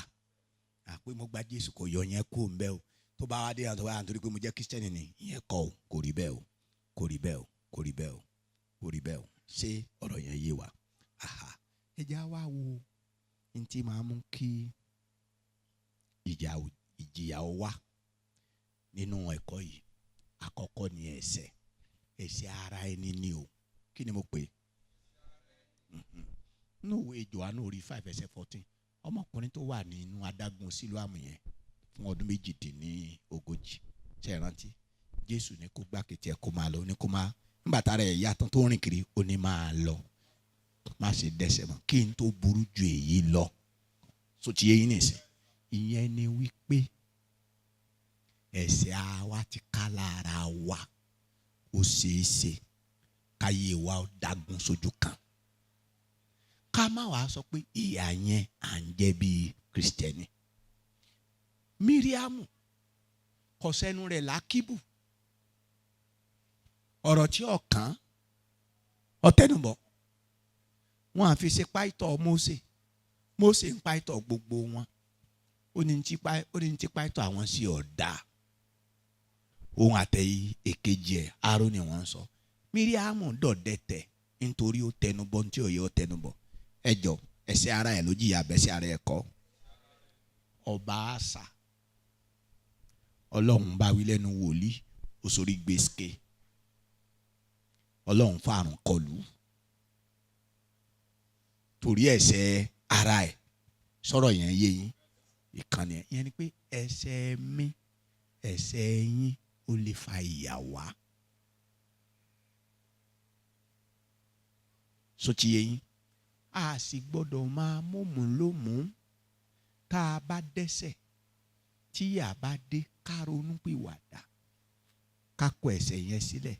àpé mo gba Jésù kò yọ yẹn kó ń bẹ́ o. Tó bá wá dé àwọn tó bá wà nítorí pé mo jẹ́ Kìrìsìtẹ́nì ni, ìyẹn kọ́ o, kò rí bẹ́ẹ̀ o, kò rí bẹ́ẹ̀ o, kò rí bẹ́ẹ̀ o, kò rí bẹ́ẹ̀ o. Ṣé ọ̀rọ̀ yẹn yé wa? Ẹ já wá wo ní tí máa mú kí ìjìyà ó wá nínú ẹ̀kọ́ yìí. Àkọ́kọ́ ni ẹ̀ṣẹ̀. Ẹ̀ṣẹ̀ ara ẹni ni o. Kí ni mo pè é? Nínú ìwé Jòhánù orí 5:14, ọmọkùnrin tó wà nínú adágún Sílóámù yẹn fún ọdún 38, ṣe é rántí? Jésù ní kó gbá kìtì ẹ̀ kó máa lọ, ní kó máa nígbà tára ẹ̀ yá tán tó rìn kiri, ó ní máa lọ, má ṣe dẹ́ṣẹ̀ mọ́, kí n tó burú ju èyí lọ. So ti yé yín nìsín. Ìyẹn ni wípé ẹ̀ṣẹ̀ àwa ti ká lára wa, ó ṣeé ṣe káyé wa ó dágún sójú kan. Ká má wàá sọ pé ìyà yẹn à ń jẹ́ bíi Kristẹni. Míríàmù kò sẹ́nu rẹ̀ lákìbù, ọ̀rọ̀ tí ọ̀kan ọ̀tẹnubọ̀ wọn àfi ṣe páìtọ̀ Mósè. Mósè ń páìtọ̀ gbogbo wọn, ó ní ti páìtọ̀ àwọn sí ọ̀dà. Òun àtẹ̀yí èkejì ẹ̀ Árónì wọ́n ń sọ. Míríàmù dọ̀dẹ̀tẹ̀ nítorí ó tẹnubọ̀ tí òye ó tẹnubọ̀. Ẹ jọ, ẹ̀ṣẹ̀ ara ẹ̀ ló jìyà, bẹ́sẹ̀ ara ẹ̀ kọ́. Ọba Ásà, Ọlọ́run bá wí lẹ́nu wòlíì, ó sorí gbèsè. Ọlọ́run fàrùn kọlù torí ẹ̀ṣẹ̀ ara ẹ̀. Sọ̀rọ̀ yẹn yé yín? Ìkànnì ẹ̀ yẹn ni pé ẹ̀ṣẹ̀ mi, ẹ̀ṣẹ̀ yín ó lè fa ìyà wá. Sotí yé yín? A sì gbọ́dọ̀ máa mọ̀mú lómú. Tá a bá dẹ́ṣẹ̀, tí ìyà bá dé, ká ronú pìwàdà, ká kọ ẹ̀ṣẹ̀ yẹn sílẹ̀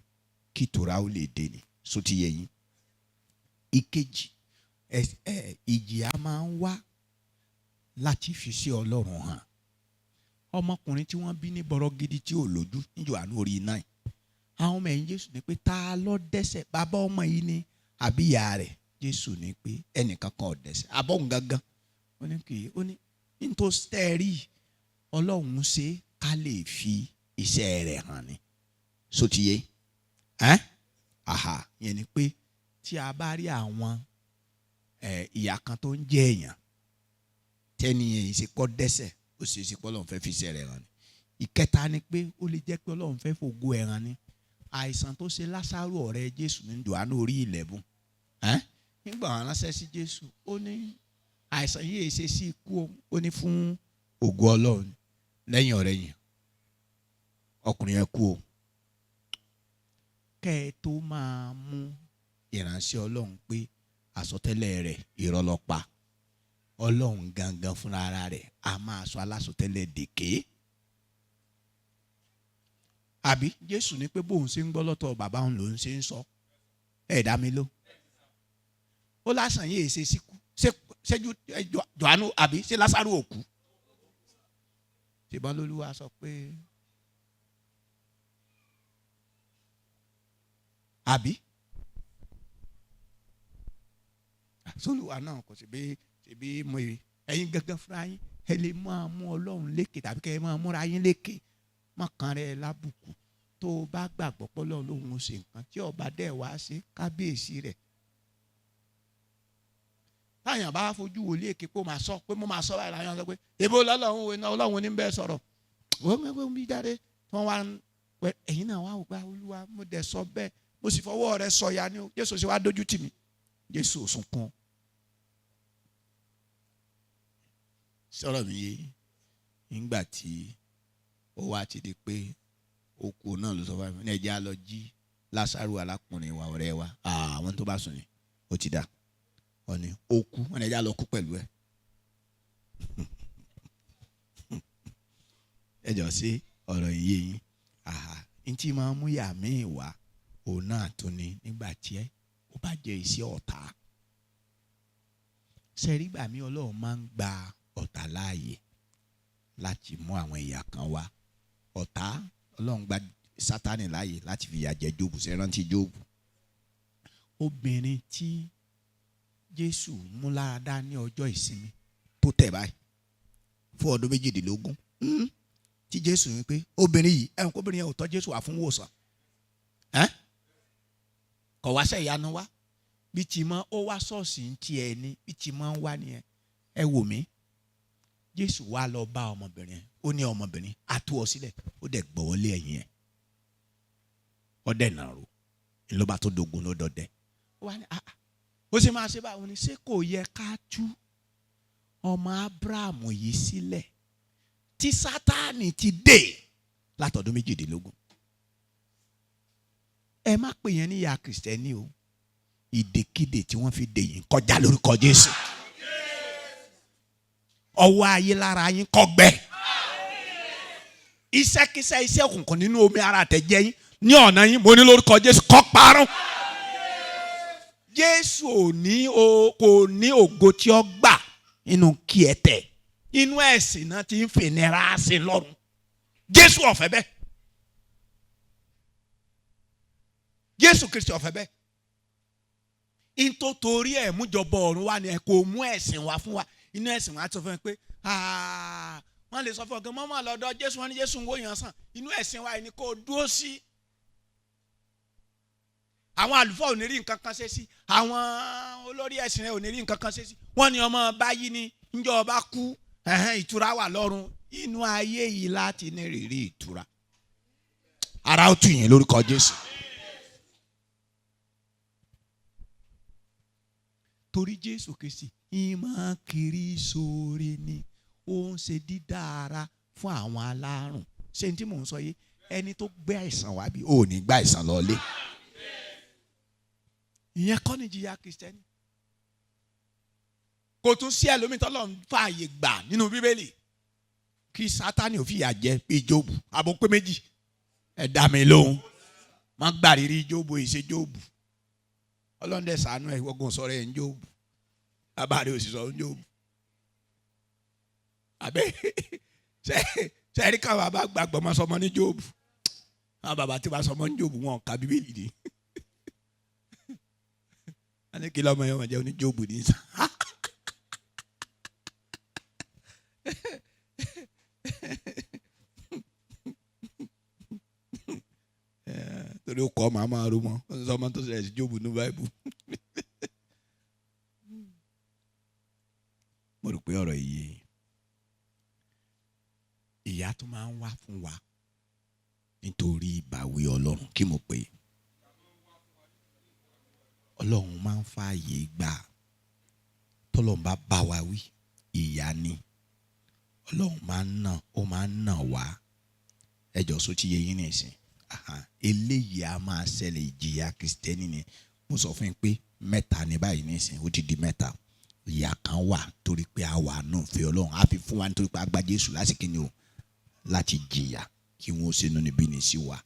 kí ìtura ó lè dé ni. Sotí yé yín? Ìkejì, ìjìyà máa ń wá láti fi sí Ọlọ́run hàn. Ọmọkùnrin tí wọ́n bí ní bọ̀rọ̀ gidi tí ò lójú ní Jòhánù orí 9, àwọn ọmọ ẹ̀yìn Jésù ní pé ta ló dẹ́ṣẹ̀, bàbá ọmọ yìí ni àbí ìyá rẹ̀? Jésù ní pé ẹnìkan kan ò dẹ́ṣẹ̀, àbọ̀hún gangan. Ó ní kì í, ó ní nítòsítẹ́ẹ̀rì Ọlọ́run ṣe ká lè fi iṣẹ́ rẹ̀ hàn ni. Sotiye ẹ́ àhà, yẹn ni pé tí a bá rí àwọn ìyà kan tó ń jẹ èèyàn, tẹ́ni yẹn ṣe kọ́ dẹ́ṣẹ̀, ó ṣe é ṣe pé Ọlọ́run fẹ́ fi iṣẹ́ rẹ̀ hàn ni. Ìkẹta ni pé ó lè jẹ́ pé Ọlọ́run fẹ́ fògo ẹ̀ hàn ni. Àìsàn tó ṣe Lásárù ọ̀rẹ́ Jésù ní Jòhánù orí 11, nígbà wọn ránṣẹ́ sí Jésù, ó ní àìsàn yìí ṣe sí ikú, ó ní fún ògo Ọlọ́run. Lẹ́yìn ọ̀rẹ́ yìí ọkùnrin yẹn kú o. Kẹ́ ẹ tó máa mú ìránṣẹ́ Ọlọ́run pé àsọtẹ́lẹ̀ rẹ̀ irọ́ ló pa, Ọlọ́run gangan fúnra ara rẹ̀ a máa sọ alásọtẹ́lẹ̀ dèké. Àbí Jésù ní pé bóun ṣe ń gbọ́ lọ́tọ̀ bàbá òun lòún ṣe ń sọ. Ẹ̀ dá mi ló. Ó lásán yìí ṣe síkú, ṣẹ́jú Jòhánù àbí ṣé Lásárù ò kú? Ṣèbọn lÓlúwa sọ pé àbí sólùwà náà kò sí bí mo ẹ̀yin gangan fúnra yín ẹ lè máa mú Ọlọ́run lékè tàbí kẹ́ ẹ máa múra yín lékè. Mọ̀kàn rẹ̀ lábùkù. Tó o bá gbàgbọ́ pé Ọlọ́run lòun ó ṣe nǹkan tí ọba dẹ̀ wá ṣe, kábíyèsí rẹ̀. Táyàn bá fojú wòlíì èké pé ó máa sọ pé mo máa sọ báyìí, láyàn sọ pé èbó lọ́lọ́run wo iná Ọlọ́run ní bẹ́ẹ̀ sọ̀rọ̀. Wọ́n bí jáde tí wọ́n wá pẹ́ ẹ̀yin náà wá wò pé Olúwa mo dẹ̀ sọ bẹ́ẹ̀, mo sì fọwọ́ rẹ sọ ya ni o, Jésù sì wá dójú tì mí. Jésù ò sunkún. Sọ̀rọ̀ mi yé? Nígbà tí ó wá ti di pé okùn náà ló sọ fún mi ní ẹ̀jẹ̀ á lọ jí Lásárù alákùnrin wa ọ̀rẹ́ wa, àwọn tó bá sùn ni ó ti dà, wọ́n ní ó kú, wọ́n ní ẹ̀jẹ̀ á lọ kú pẹ̀lú ẹ̀. Ẹ jọ sí ọ̀rọ̀ yìí yé yín. Àhà, ntí máa mú yà mí wá òun náà tún ni nígbà tí ó bá jẹ́ iṣẹ́ ọ̀tá. Sẹ́rígbà mi Ọlọ́run máa ń gba ọ̀tá láàyè láti mú àwọn ìyà kan wá. Ọ̀tá Ọlọ́run gba Sátánì láàyè láti fi ìyà jẹ Jóòbù. Ṣé rántí Jóòbù? Obìnrin tí Jésù mú láradá ní ọjọ́ ìsinmi tó tẹ̀ báyìí fún ọdún 18, tí Jésù wí pé obìnrin yìí, ẹ̀hún kóbìnrin yẹn ò tọ́ Jésù wá fún wòsàn, kọ̀ wá sẹ́ ìyanu wá bí ti mọ́ ó wá ṣọ́ọ̀ṣì ń tiẹ̀ ni bí ti mọ́ ń wá nìyẹn. Ẹ wò mí, Jésù wá lọ bá ọmọbìnrin, ó ní ọmọbìnrin, a tú ọ sílẹ̀. Ó dẹ̀ gbọ́wọ́ lé ẹ̀yìn ẹ̀, ó dẹ̀ nàró, ló bá tó dogun ló dọdẹ. Ó wá ní, ah, ó sì máa ṣe báwo ni? Ṣé kò yẹ ká tú ọmọ Abrahamu yìí sílẹ̀ tí Sátánì ti dé látọdún 18? Ẹ má pè yẹn níyà Kìrìsìtẹ́nì o. Ìdèkídè tí wọ́n fi dè yín kọjá lórúkọ Jésù. Ọwọ́ ayé lára yín kó gbẹ. Iṣẹ́kíṣẹ́, iṣẹ́ òkùnkùn nínú omi ara àtẹ̀jẹ́ yín ní ọ̀nà yín, mo ní lórúkọ Jésù, kó parun. Jésù ò ní o, kò ní ògo tí ó gbà nínú kí ẹ tẹ̀. Inú ẹ̀sìn náà ti ń fìnira sí lọ́rùn. Jésù ò fẹ́ bẹ́ẹ̀. Jésù Kristi ò fẹ́ bẹ́ẹ̀. Nítorí ẹ̀ mújọba ọ̀run wá ni ẹ kò mú ẹ̀sìn wá fún wa. Inú ẹ̀sìn wa tó fún mi pé wọ́n lè sọ fún ọ̀gá mọ́mọ́ lọ́dọ̀ Jésù, wọn ní Jésù ń wó yàn sàn. Inú ẹ̀sìn wa ni kò dúró sí. Àwọn àlùfáà ò ní rí nǹkan kan ṣe sí, àwọn olórí ẹ̀sìn rẹ̀ ò ní rí nǹkan kan ṣe sí. Wọ́n ní ọmọ báyìí ni njọ́ ọba kú, ìtura wà lọ́run. Inú ayé yìí láti ní rírí ìtura. Ara ó tù yín lórúkọ Jésù. Torí Jésù Kristi ìmọ̀ kiri sóore ni, ó ń ṣe dídá ara fún àwọn alárùn. Ṣé n tí mò ń sọ yìí, ẹni tó gbé àìsàn wá bí ò ní gbé àìsàn lọlé. Ìyẹn kọ́ ni jìyà Kìrìsìtẹ́nì. Kò tún sí ẹlòmíì tọ́lọ́run fààyè gbà nínú Bíbélì kí Sátánì ò fìyà jẹ bí Jóòbù. Àbò pé méjì, ẹ dá mi lóhùn. Má gbàrírí Jóòbù, ìṣe Jóòbù. Ọlọ́run dẹ̀ ṣàánú ẹ̀, ìwọ́gùn sọ̀rọ̀ ẹ̀ ń Jóòbù, bàbá rẹ̀ ò sì sọ ń Jóòbù. Àbẹ́ sẹ́ẹ̀rí káwọn bàbá gbàgbọ́ máa sọmọ ní Jóòbù? Àwọn bàbá tí wàá sọmọ ní Jóòbù, wọn kà Bíbélì ni. Wọ́n ní kí lọ́mọ yẹn wọ́n jẹ́ oní Jóòbù ní sàn. Torí ó kọ́ màá máa ro mọ́ sọmọ tó ṣẹlẹ̀ sí Jóòbù ní Báíbù. Mo rò pé ọ̀rọ̀ yìí, ìyà tó máa ń wá fún wa nítorí ìbáwí Ọlọ́run, kí mo pè é, Ọlọ́run máa ń fààyè gbà. Tọ́lọ́run bá bá wa wí, ìyà ni Ọlọ́run máa ń nà, ó máa ń nà wá. Ẹjọ́ sọ ti yé yín nìsín. Eléyìí a máa ṣẹlẹ̀. Ìjìyà Kìrìsìtẹ́nì ni mo sọ fún yín pé mẹ́ta ní báyìí nìsín, ó ti di mẹ́ta. Ìyà kan wà torí pé a wà nù fẹ́ Ọlọ́run, a fi fún wa nítorí pé a gba Jésù lásìkò ni o láti jìyà, kí wọ́n ṣe inúnibíni ní sí wa,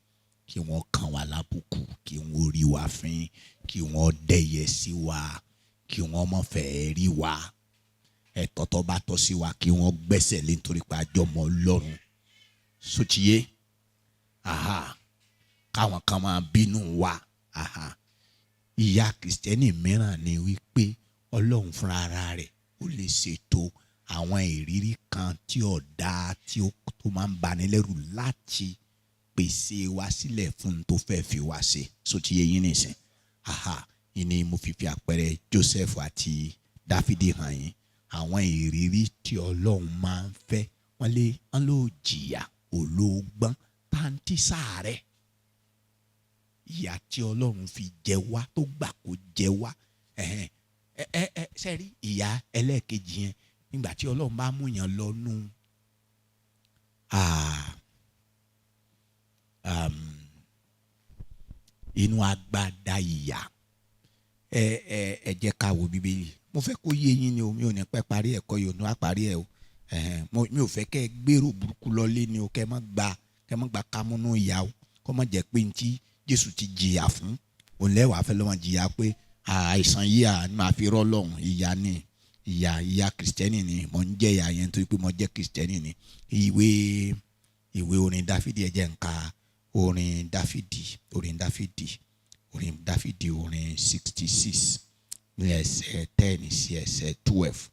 kí wọ́n kàn wá lábùkù, kí wọ́n rí wa fín, kí wọ́n dẹ̀yẹ sí wa, kí wọ́n má fẹ́ rí wa, ẹ̀tọ́ tó bá tọ́ sí wa kí wọ́n gbẹ́sẹ̀ lé nítorí pé àjọmọ́ Ọlọ́run. Sotiye, káwọn kan máa bínú wa. Ìyà Kìrìsìtẹ́nì mìíràn ni wípé Ọlọ́run fúnra ara rẹ̀ ó lè ṣètò àwọn ìrírí kan tí ó dáa, tí ó tó máa ń bani lẹ́rù láti pèsè wa sílẹ̀ fún tó fẹ́ fi wá ṣe. Sotiye yín nìsín. Ìní mo fi àpẹẹrẹ Joseph àti Dáfídì hàn yín. Àwọn ìrírí tí Ọlọ́run máa ń fẹ́, wọ́n lé wọ́n ló jìyà olóògbọ́n pàǹtí sáàrẹ̀. Ìyà tí Ọlọ́run fi jẹ wá, tó gbà kó jẹ wá. Ẹ sẹ́rí ìyà ẹlẹ́ẹ̀kejì yẹn, nígbà tí Ọlọ́run bá mú yàn lọ́nu inú agbada ìyà. Ẹ ẹ ẹ jẹ́ ká wo Bíbélì. Mo fẹ́ kó yé yín ni o, mi ò ní pẹ́ parí ẹ̀kọ́ yìí, ò ní wá parí ẹ̀ o. Mi ò fẹ́ kẹ́ ẹ gbèrò burúkú lọlé ni o, kẹ́ ẹ má gba kámúnú ìyà o, kọ́ má jẹ́ pé ntí Jésù ti jìyà fún òun lẹ́wàá fẹ́ lọ́mọ jìyà pé àìsàn yìí à máa fi rọ́ lọ́hùn. Ìyà ni ìyà Kìrìsìtẹ́nì ni mo ń jẹ́ ìyà yẹn nítorí pé mo jẹ́ Kìrìsìtẹ́nì ni. Ìwé orin Dáfídì, ẹ jẹ́ n ka orin Dáfídì, orin Dáfídì, orin Dáfídì, orin 66 ní ẹsẹ̀ 10 sí ẹsẹ̀ 12.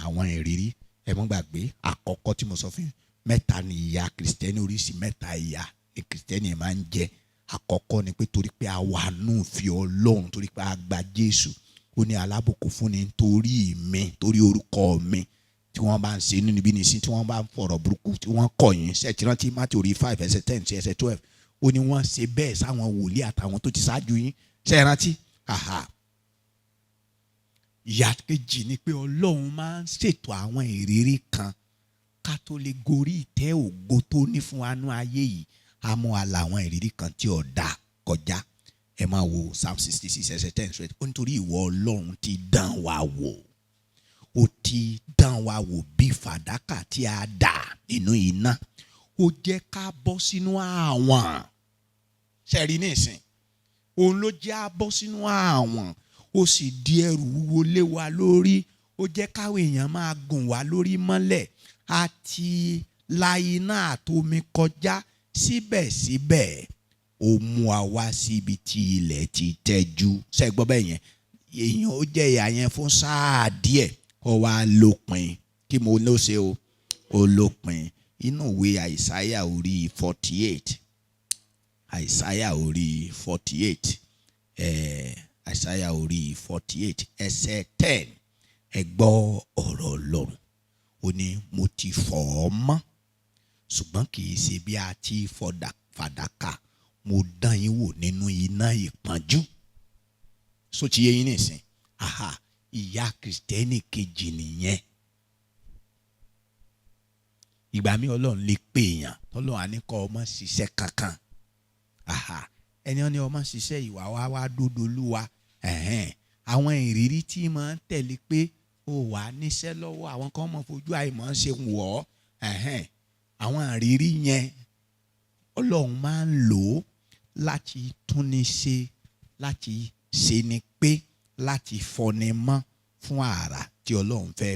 Àwọn ìrírí, ẹ mọ́ gbàgbé àkọ́kọ́ tí mo sọ fún yín, mẹ́ta ni ìyà Kìrìsìtẹ́nì, oríṣi mẹ́ta ìyà ni Kìrìsìtẹ́nì máa ń jẹ. Àkọ́kọ́ ni pé torí pé a wà nù fi Ọlọ́run, torí pé a gba Jésù, ó ní alábùkún fún ni nítorí mi, torí orúkọ mi. Tí Tí wọ́n bá ń ṣe nínú ibi nìsín, tí wọ́n bá ń fọ̀rọ̀ burúkú, tí wọ́n kọ̀ yín, ṣe ti rántí Matthew orí 5 ẹsẹ̀ 10 sí ẹsẹ̀ 12? Ó ní wọ́n ṣe bẹ́ẹ̀ sáwọn wòlíì àtàwọn tó ti ṣáájú yín. Ṣe é rántí? Aha. Ìyà kejì ni pé Ọlọ́run máa ń ṣètò àwọn ìrírí kan ká tó lè gorí ìtẹ́ ògo tó ní fún wa nú ayé yìí. Á mú wa la àwọn ìrírí kan tí ò dáa kọjá. Ẹ máa wo Psalm 66 ẹsẹ̀ 10 straight. Ó nítorí ìwọ Ọlọ́run ti dán wa wò, ó ti dán wa wò bí fàdákà tí a dà nínú iná, ó jẹ́ ká bọ́ sínú àwọn. Ṣẹ̀rí nísìn, òun ló jẹ́ á bọ́ sínú àwọn, ó sì di ẹrù wúwo lé wa lórí, ó jẹ́ káwọn èèyàn máa gùn wá lórí mọ́lẹ̀, àti la iná àtomi kọjá, síbẹ̀síbẹ̀ ó mú wa wá síbi tí ilẹ̀ ti tẹ́jú. Ṣé gbọ́ bẹ́ẹ̀ yẹn? Èèyàn ó jẹ́ ìyà yẹn fún sáà díẹ̀, ó wá lópin. Kí mo ló ṣe o? Ó lópin. Inú ìwé Àìsáyà orí 48, Àìsáyà orí 48, Àìsáyà orí 48 ẹsẹ̀ 10, ẹ gbọ́ ọ̀rọ̀ Ọlọ́run. Ó ní, "Mo ti fọ̀ ọ́ mọ́, ṣùgbọ́n kì í ṣe bí a ti fọ̀ fàdákà. Mo dán yín wò nínú iná ìpọ́njú." So ti yé yín nìsín? Aha, ìyà Kìrìsìtẹ́nì kejì nìyẹn. Ìgbà mi, Ọlọ́run lè pè èèyàn, tọ́lọ́run á ní kọ́ ọmọ ṣiṣẹ́ kankan. Aha, ẹni wọn ní ọmọ ṣiṣẹ́ ìwà wa wá dódò olúwa. Ẹ̀hẹ́n, àwọn ìrírí tí máa ń tẹ̀lé pé ó wà níṣẹ́ lọ́wọ́, àwọn kan mọ̀ fojú àìmọ̀ ṣe wọ̀ ọ́. Ẹ̀hẹ́n, àwọn ìrírí yẹn, Ọlọ́run máa ń lò ó láti túnni ṣe, láti ṣe ni pé láti fọni mọ́ fún àrà tí Ọlọ́run fẹ́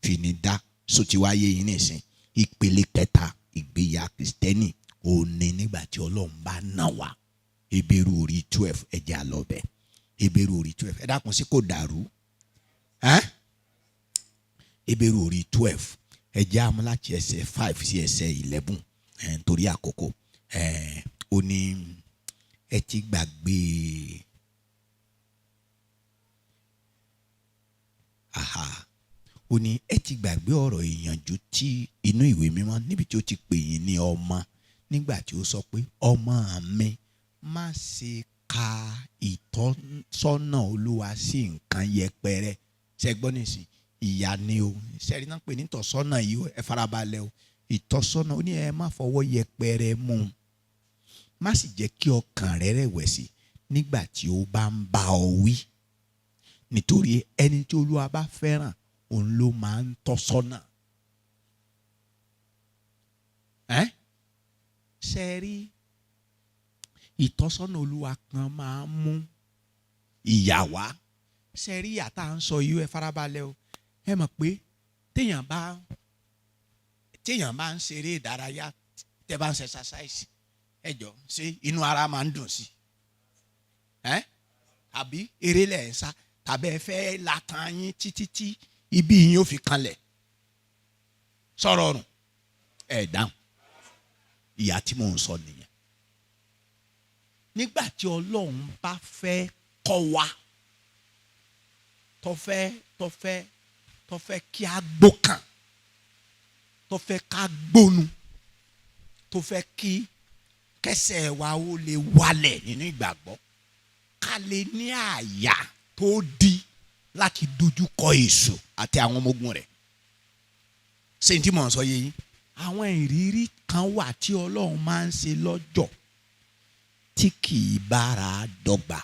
fi ni dá. So ti wá yé yín nìsín? Ìpele kẹta ìgbéyà Kìrìsìtẹ́nì ò ní nígbà tí Ọlọ́run bá nà wá. Hébérù orí 12, ẹ jẹ́ á lọ bẹ̀. Hébérù orí 12. Ẹ dákun, sí kò dàrú ẹ́n? Hébérù orí 12, ẹ jẹ́ á mú láti ẹsẹ̀ 5 sí ẹsẹ̀ 11 ẹ̀, nítorí àkókò ẹ̀. Ó ní, ẹ ti gbàgbé, aha, ó ní, ẹ ti gbàgbé ọ̀rọ̀ ìyànjú tí inú ìwé mímọ́ níbi tí ó ti pè yín ní ọmọ, nígbà tí ó sọ pé, 'Ọmọ mi, má ṣe ka ìtọ́sọ́nà Olúwa sí nǹkan yẹpẹrẹ.'" Ṣe gbọ́ nísìn? Ìyá ni o. Sẹ́rí náà pè ní ìtọ́sọ́nà yìí o? Ẹ farabalẹ̀ o. Ìtọ́sọ́nà, ó ní ẹ má fọwọ́ yẹpẹrẹ mú un, má sì jẹ́ kí ọkàn rẹ rẹ̀wẹ̀sì nígbà tí ó bá ń bá ọ wí, nítorí ẹni tí Olúwa bá fẹ́ràn, òun ló máa ń tọ́ sọ́nà. Ẹ́ ṣe rí, ìtọ́sọ́nà Olúwa kan máa ń mú ìyà wá. Ṣe rí ìyà tá à ń sọ yìí? Ẹ farabalẹ̀ o. Ẹ mọ̀ pé téèyàn bá ń ṣeré ìdárayá, tẹ́ bá ń ṣe exercise, ẹ jọ, ṣé inú ara máa ń dùn sí ẹ? Tàbí eré lẹ̀ ń sá, tàbí ẹ fẹ́ latan yín títí tí ibi yín ó fi kanlẹ̀ sọ̀rọ̀ ọ̀rùn? Ẹ̀ dáhùn. Ìyà tí mò ń sọ nìyẹn. Nígbà tí Ọlọ́run bá fẹ́ kọ́ wa, tó fẹ́ kí a gbókàn, tó fẹ́ ká gbónu, tó fẹ́ kí kẹsẹ̀ wa ó lè wálẹ̀ nínú ìgbàgbọ́, ká lè ní àyà tó di láti dojú kọ èṣù àti àwọn ọmọ ogun rẹ̀. Ṣé n tí mò ń sọ yé yín? Àwọn ìrírí kan wà tí Ọlọ́run máa ń ṣe lọ́jọ́ tí kì í bára dọ́gba.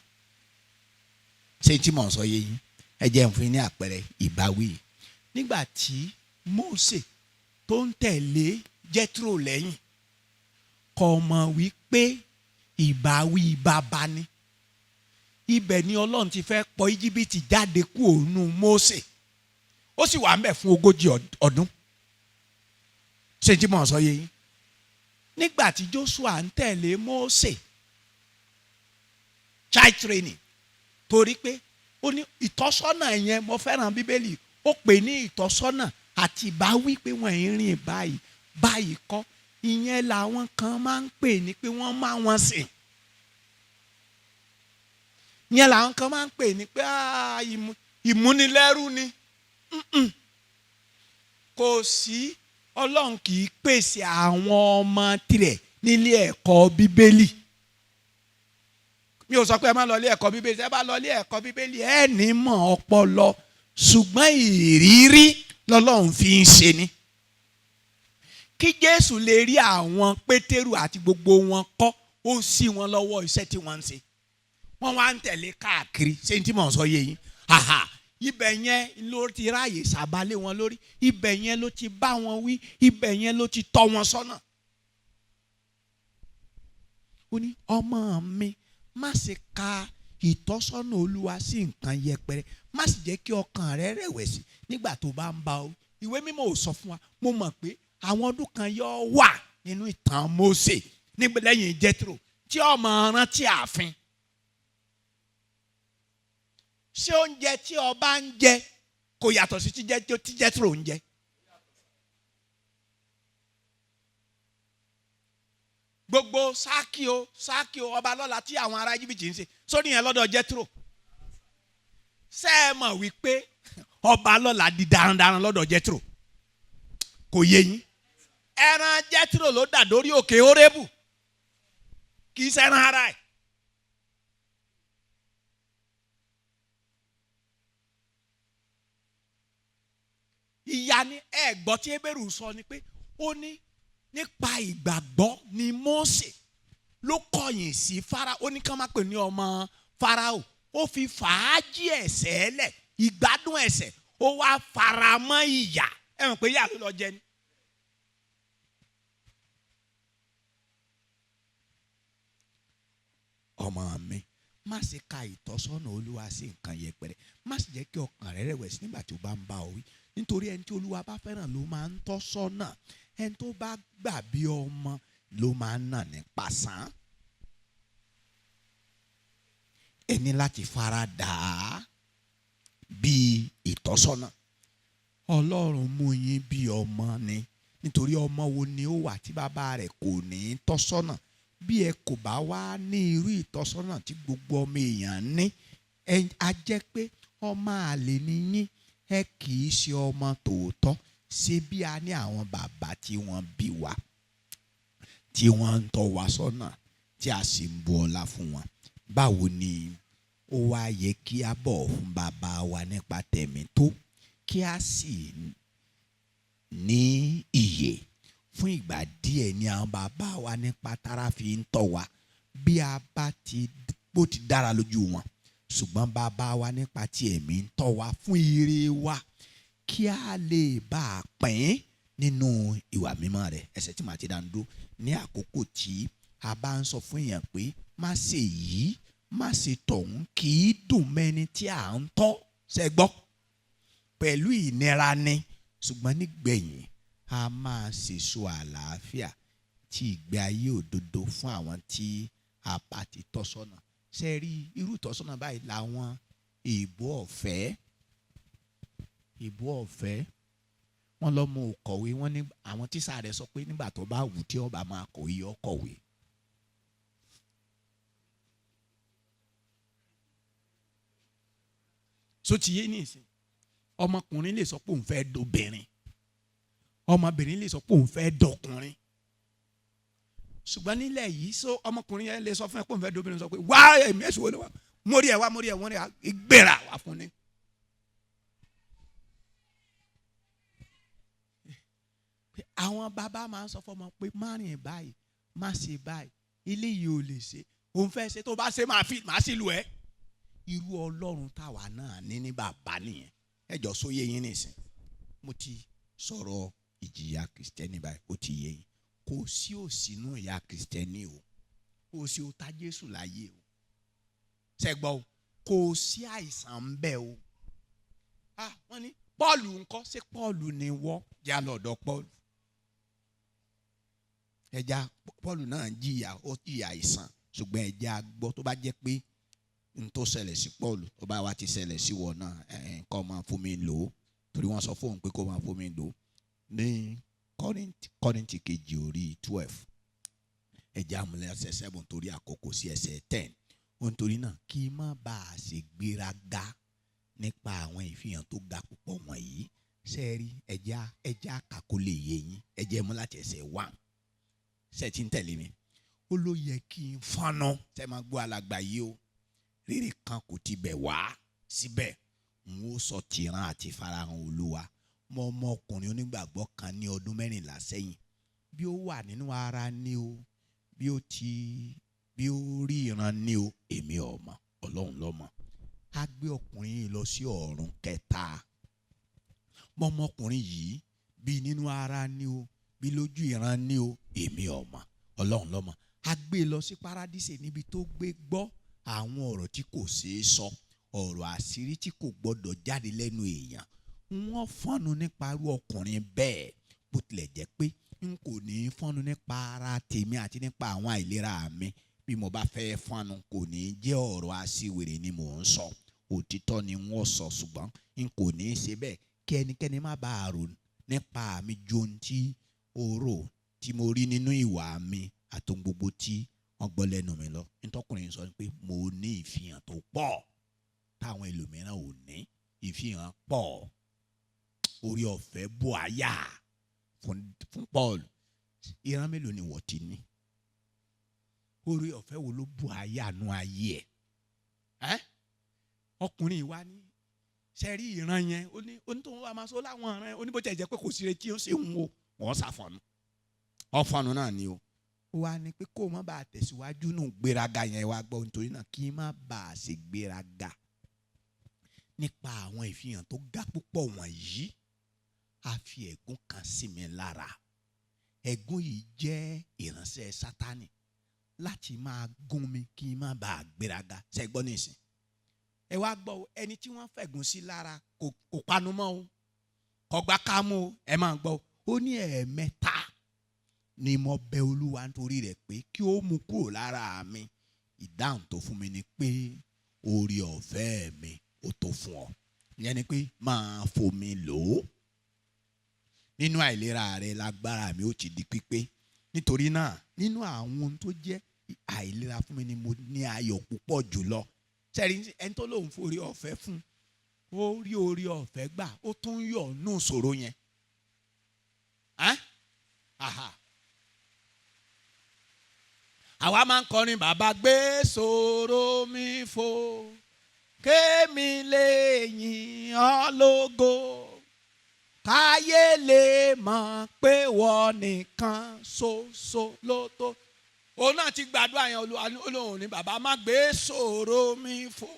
Ṣé n tí mò ń sọ yé yín? Ẹ jẹ́ n fún yín ní àpẹẹrẹ ìbáwí. Nígbà tí Mósè tó ń tẹ̀lé Jẹ́trò lẹ́yìn, kò mọ̀ wípé ìbáwí bàbá ni. Ibẹ̀ ni Ọlọ́run ti fẹ́ pọ̀ Íjíbítì jáde kúrò nínú Mósè. Ó sì wà ń bẹ̀ fún 40 ọdún. Ṣé tí mò ń sọ yé yín? Nígbà tí Joshua ń tẹ̀lé Mósè, child training, torí pé ó ní ìtọ́sọ́nà yẹn. Mo fẹ́ràn Bíbélì, ó pè ní ìtọ́sọ́nà àti ìbáwí pé wọ́n ń rìn báyìí báyìí kọ́. Ìyẹn làwọn kan máa ń pè ní pé wọ́n máa wọn sìn. Ìyẹn làwọn kan máa ń pè ní pé ìmúnilẹ́rú ni. Kò sí, Ọlọ́run kì í pèsè àwọn ọmọ tirẹ̀ nílé ẹ̀kọ́ Bíbélì. Mi ò sọ pé ẹ má lọ ilé ẹ̀kọ́ Bíbélì. Ẹ bá lọ ilé ẹ̀kọ́ Bíbélì, ẹ ní mọ̀ ọpọlọ, ṣùgbọ́n ìrírí lọ́lọ́run fi ń ṣe ni. Kí Jésù lè rí àwọn Pétérù àti gbogbo wọn kọ́, ó sí wọn lọ́wọ́ iṣẹ́ tí wọ́n ń ṣe. Wọ́n wá ń tẹ̀lé káàkiri. Ṣé n tí mò ń sọ yé yín? Haha, ibẹ̀ yẹn ló ti ráàyè sàbálẹ̀ wọn lórí, ibẹ̀ yẹn ló ti bá wọn wí, ibẹ̀ yẹn ló ti tọ́ wọn sọ́nà. Ó ní, ọmọ mi, má ṣe ka ìtọ́sọ́nà Olúwa sí nǹkan yẹpẹrẹ, má sì jẹ́ kí ọkàn rẹ rẹ̀wẹ̀sì nígbà tó bá ń bá ọ. Ìwé Mímọ́ ò sọ fún wa. Mo mọ̀ pé àwọn ọdún kan yóò wà nínú ìtàn Mósè nígbà lẹ́yìn Jethro tí ọmọ rántí ààfin. Ṣé oúnjẹ tí ọba ń jẹ kò yàtọ̀ sí tí Jethro ń jẹ? Gbogbo sákìó sákìó ọba lọ́la tí àwọn ará Íjíbítì ń ṣe sórí yẹn lọ́dọ̀ Jethro. Ṣé ẹ mọ̀ wípé ọba lọ́la di darandaran lọ́dọ̀ Jethro? Kò yé yín. Ẹran Jethro ló dà dórí òkè Hórébù, kì í ṣẹran ara ẹ̀. Ìyá ni ẹ gbọ́ tí Hébérù sọ ni pé ó ní nípa ìgbàgbọ́ ni Mósè ló kọ̀yìn sí Fáráò. Ó ní ká má pè ní ọmọ Fáráò. Ó fi fàájì ẹ̀ṣẹ̀ lẹ̀, ìgbádùn ẹ̀ṣẹ̀, ó wá faramọ́ ìyà. Ẹ mọ̀ pé ìyà ló lọ jẹ ni. Ọmọ mi, má ṣe ka ìtọ́sọ́nà Olúwa sí nǹkan yẹpẹrẹ, má sì jẹ́ kí ọkàn rẹ rẹ̀wẹ̀sì nígbà tí ó bá ń bá ọ wí. Nítorí ẹni tí Olúwa bá fẹ́ràn ló máa ń tọ́ sọ́nà, ẹni tó bá gbà bí ọmọ ló máa ń nà ní pàṣán. Ẹ ní láti fara dà á bí ìtọ́sọ́nà. Ọlọ́run mú yín bí ọmọ ni, nítorí ọmọ wo ni ó wà tí bàbá rẹ̀ kò ní tọ́ sọ́nà? Bí ẹ kò bá wá ní irú ìtọ́sọ́nà tí gbogbo ọmọ èèyàn ní, ẹ á jẹ́ pé ọmọ àlè ni yín, ẹ kì í ṣe ọmọ tòótọ́. Ṣé bí a ní àwọn bàbá tí wọ́n bí wa, tí wọ́n ń tọ́ wa sọ́nà, tí a sì ń bu ọlá fún wọn? Báwo ni ó wá yẹ kí a bọ̀ fún bàbá wa nípa tẹ̀mí tó, kí a sì ní ìyè? Fún ìgbà díẹ̀ ni àwọn bàbá wa nípa tara fi ń tọ́ wa, bí a bá ti bó ti dára lójú wọn. Ṣùgbọ́n bàbá wa nípa ti ẹ̀mí ń tọ́ wa fún ire wa, kí a lè bá a pín nínú ìwà mímọ́ rẹ̀. Ẹsẹ̀ tí màá ti dá ń dúró ní àkókò tí a bá ń sọ fún èèyàn pé má ṣe yìí, má ṣe tọ̀hún, kì í dùn mẹ́ni tí à ń tọ́. Ṣẹ gbọ́? Pẹ̀lú ìnira ni, ṣùgbọ́n nígbẹ̀yìn a máa ṣèso àlàáfíà tí ìgbé ayé òdodo fún àwọn tí a bá ti tọ́ sọ́nà. Ṣe rí irú ìtọ́sọ́nà báyìí làwọn ìbò ọ̀fẹ́, ìbò ọ̀fẹ́ wọ́n lọ mú kọ̀wé. Wọ́n ní àwọn tíṣà rẹ̀ sọ pé nígbà tó bá wù tí ọba máa kọ̀wé, yọ kọ̀wé. So ti yé nísìn, ọmọkùnrin lè sọ pé òun fẹ́ dobìnrin, ọmọbìnrin lè sọ pé òun fẹ́ dọkùnrin. Ṣùgbọ́n nílẹ̀ yìí, so ọmọkùnrin yẹn lè sọ fún ẹ pé òun fẹ́ dobìnrin, sọ pé wá ẹ̀mí ẹ̀sùn wọlé wá, mórí ẹ̀ wá, mórí ẹ̀ wọ́n rí ìgbéra wá fún ni. Àwọn bàbá máa ń sọ fọmọ pé má rìn báyìí, má ṣe báyìí, ilé yìí ò lè ṣe, òun fẹ́ ṣe, tó bá ṣe máa fi máa sì lù ẹ́. Irú Ọlọ́run táwa náà ní ní bàbá nìyẹn. Ẹ jọ sóyè yín nìsín. Mo ti sọ̀rọ̀ ìjìyà Kìrìsìtẹ́nì báyìí, ó ti yé yín. Kò sí òsínú ìyà Kìrìsìtẹ́nì o, kò sí òta Jésù láyé o. Ṣẹ́gbọ́ o, kò sí àìsàn ń bẹ o. Ah, wọ́n ní Pọ́ọ̀lù ńkọ́? Ṣé Pọ́ọ̀lù ni wọ́? Já lọ́dọ̀ Pọ́ọ̀lù. Ẹja Pọ́ọ̀lù náà jìyà, ó jìyà àìsàn, ṣùgbọ́n ẹja gbọ́ tó bá jẹ́ pé n tó ṣẹlẹ̀ sí Pọ́ọ̀lù tó bá wá ti ṣẹlẹ̀ sí wọ náà, kó máa fún mi lò ó, torí wọ́n sọ fóun pé kó máa fún mi lò ó. Ní Kọ́ríńtì kejì orí 12, ẹja amúlẹ̀ ẹsẹ̀ 7 torí àkókò sí ẹsẹ̀ 10. Nítorí náà kí má bàa ṣe gbéraga nípa àwọn ìfihàn tó ga púpọ̀ wọ̀nyí, Sẹ́ẹ̀rí, ẹja ẹja kàkó lè yé yín. Ẹjẹ́ mú láti ẹsẹ̀ 1. Ṣe ti ń tẹ̀lé mi? Ó ló yẹ kí n fọ́nà. Ṣe máa gbọ́ alàgbà yìí o? Rírì kan kò ti bẹ̀ wá síbẹ̀, n ó sọ tìran àti farahàn Olúwa. Mọ ọmọkùnrin onígbàgbọ́ kan ní ọdún 14 sẹ́yìn, bí ó wà nínú ara ní o, bí ó ti bí ó rí ìran ní o, èmi ò mọ̀, Ọlọ́run ló mọ̀. Á gbé ọkùnrin yìí lọ sí ọ̀run kẹta. Mọ ọmọkùnrin yìí, bí nínú ara ní o, bí lójú ìran ní o, èmi ò mọ̀, Ọlọ́run ló mọ̀. Á gbé lọ sí paradíṣe níbi tó gbé gbọ́ àwọn ọ̀rọ̀ tí kò ṣeé sọ, ọ̀rọ̀ àṣírí tí kò gbọ́dọ̀ jáde lẹ́nu èèyàn. Wọ́n fọ́nnu nípa irú ọkùnrin bẹ́ẹ̀, bó tilẹ̀ jẹ́ pé n kò ní í fọ́nnu nípa ara tèmi àti nípa àwọn àìlera mi. Bí mo bá fẹ́ fọ́nnu, kò ní í jẹ́ ọ̀rọ̀ aṣiwèrè ni mò ń sọ, òtítọ́ ni wọ́n sọ, ṣùgbọ́n n kò ní í ṣe bẹ́ẹ̀ kí ẹnikẹ́ni má bàa rò nípa mi ju ohun tí ó rò tí mo rí nínú ìwà mi àti gbogbo tí wọ́n gbọ́ lẹ́nu mi lọ. Nítọ́kùnrin sọ pé mo ní ìfihàn tó pọ̀ táwọn ẹlòmíràn ò ní. Ìfihàn pọ̀, orí ọ̀fẹ́ bò áyà fún Paul. Ìran mélòó ni wọ́n ti ní? Orí ọ̀fẹ́ wo ló bò áyà nú ayé ẹ̀? Ọkùnrin wa ní sẹ́rí ìran yẹn, ó ní tó ń wá máa sọ láwọn ìran yẹn, ó ní bó tẹ̀ jẹ́ pé kò sí retí ó sì ń wo wọ́n ṣàfọ̀nù ọ̀fọ̀nù náà ni o. Ó wá ní pé kó má bàa tẹ̀síwájú nù gbéraga yẹn, wá gbọ́, nítorí náà kí má bàa ṣe gbéraga nípa àwọn ìfihàn tó ga púpọ̀ wọ̀nyí, a fi ẹ̀gún kan sí mi lára. Ẹ̀gún yìí jẹ́ ìránṣẹ́ Sátánì láti máa gún mi kí n má bàa gbéraga. Ṣé gbọ́ nísìn? Ẹ wá gbọ́, ẹni tí wọ́n fẹ̀gún sí lára kò panu mọ́ o, kò gbà kámú o. Ẹ máa gbọ́, ó ní ẹ̀ẹ̀mẹ́ta ni mo bẹ̀ Olúwa nítorí rẹ̀ pé kí ó mú kúrò lára mi. Ìdáhùn tó fún mi ni pé oore ọ̀fẹ́ mi ó tó fún ọ. Ìyẹn ni pé máa fomi lò ó. Nínú àìlera rẹ lágbára mi ó ti di pípé. Nítorí náà nínú àwọn ohun tó jẹ́ àìlera fún mi ni mo ní ayọ̀ púpọ̀ jùlọ. Sẹ́rí, ẹni tó lóun forí ọ̀fẹ́ fún, ó rí orí ọ̀fẹ́ gbà, ó tún yọ̀ nù sòro yẹn. Àwa máa ń kọrin, bàbá gbé sòro mi fò, kémi lè yìn ọ́ lógo, káyé lè mọ̀ pé wọ́n nìkan ṣoṣo ló tó. Òun náà ti gbàdúrà yẹn. Olóhùn ní bàbá má gbé sòro mi fò.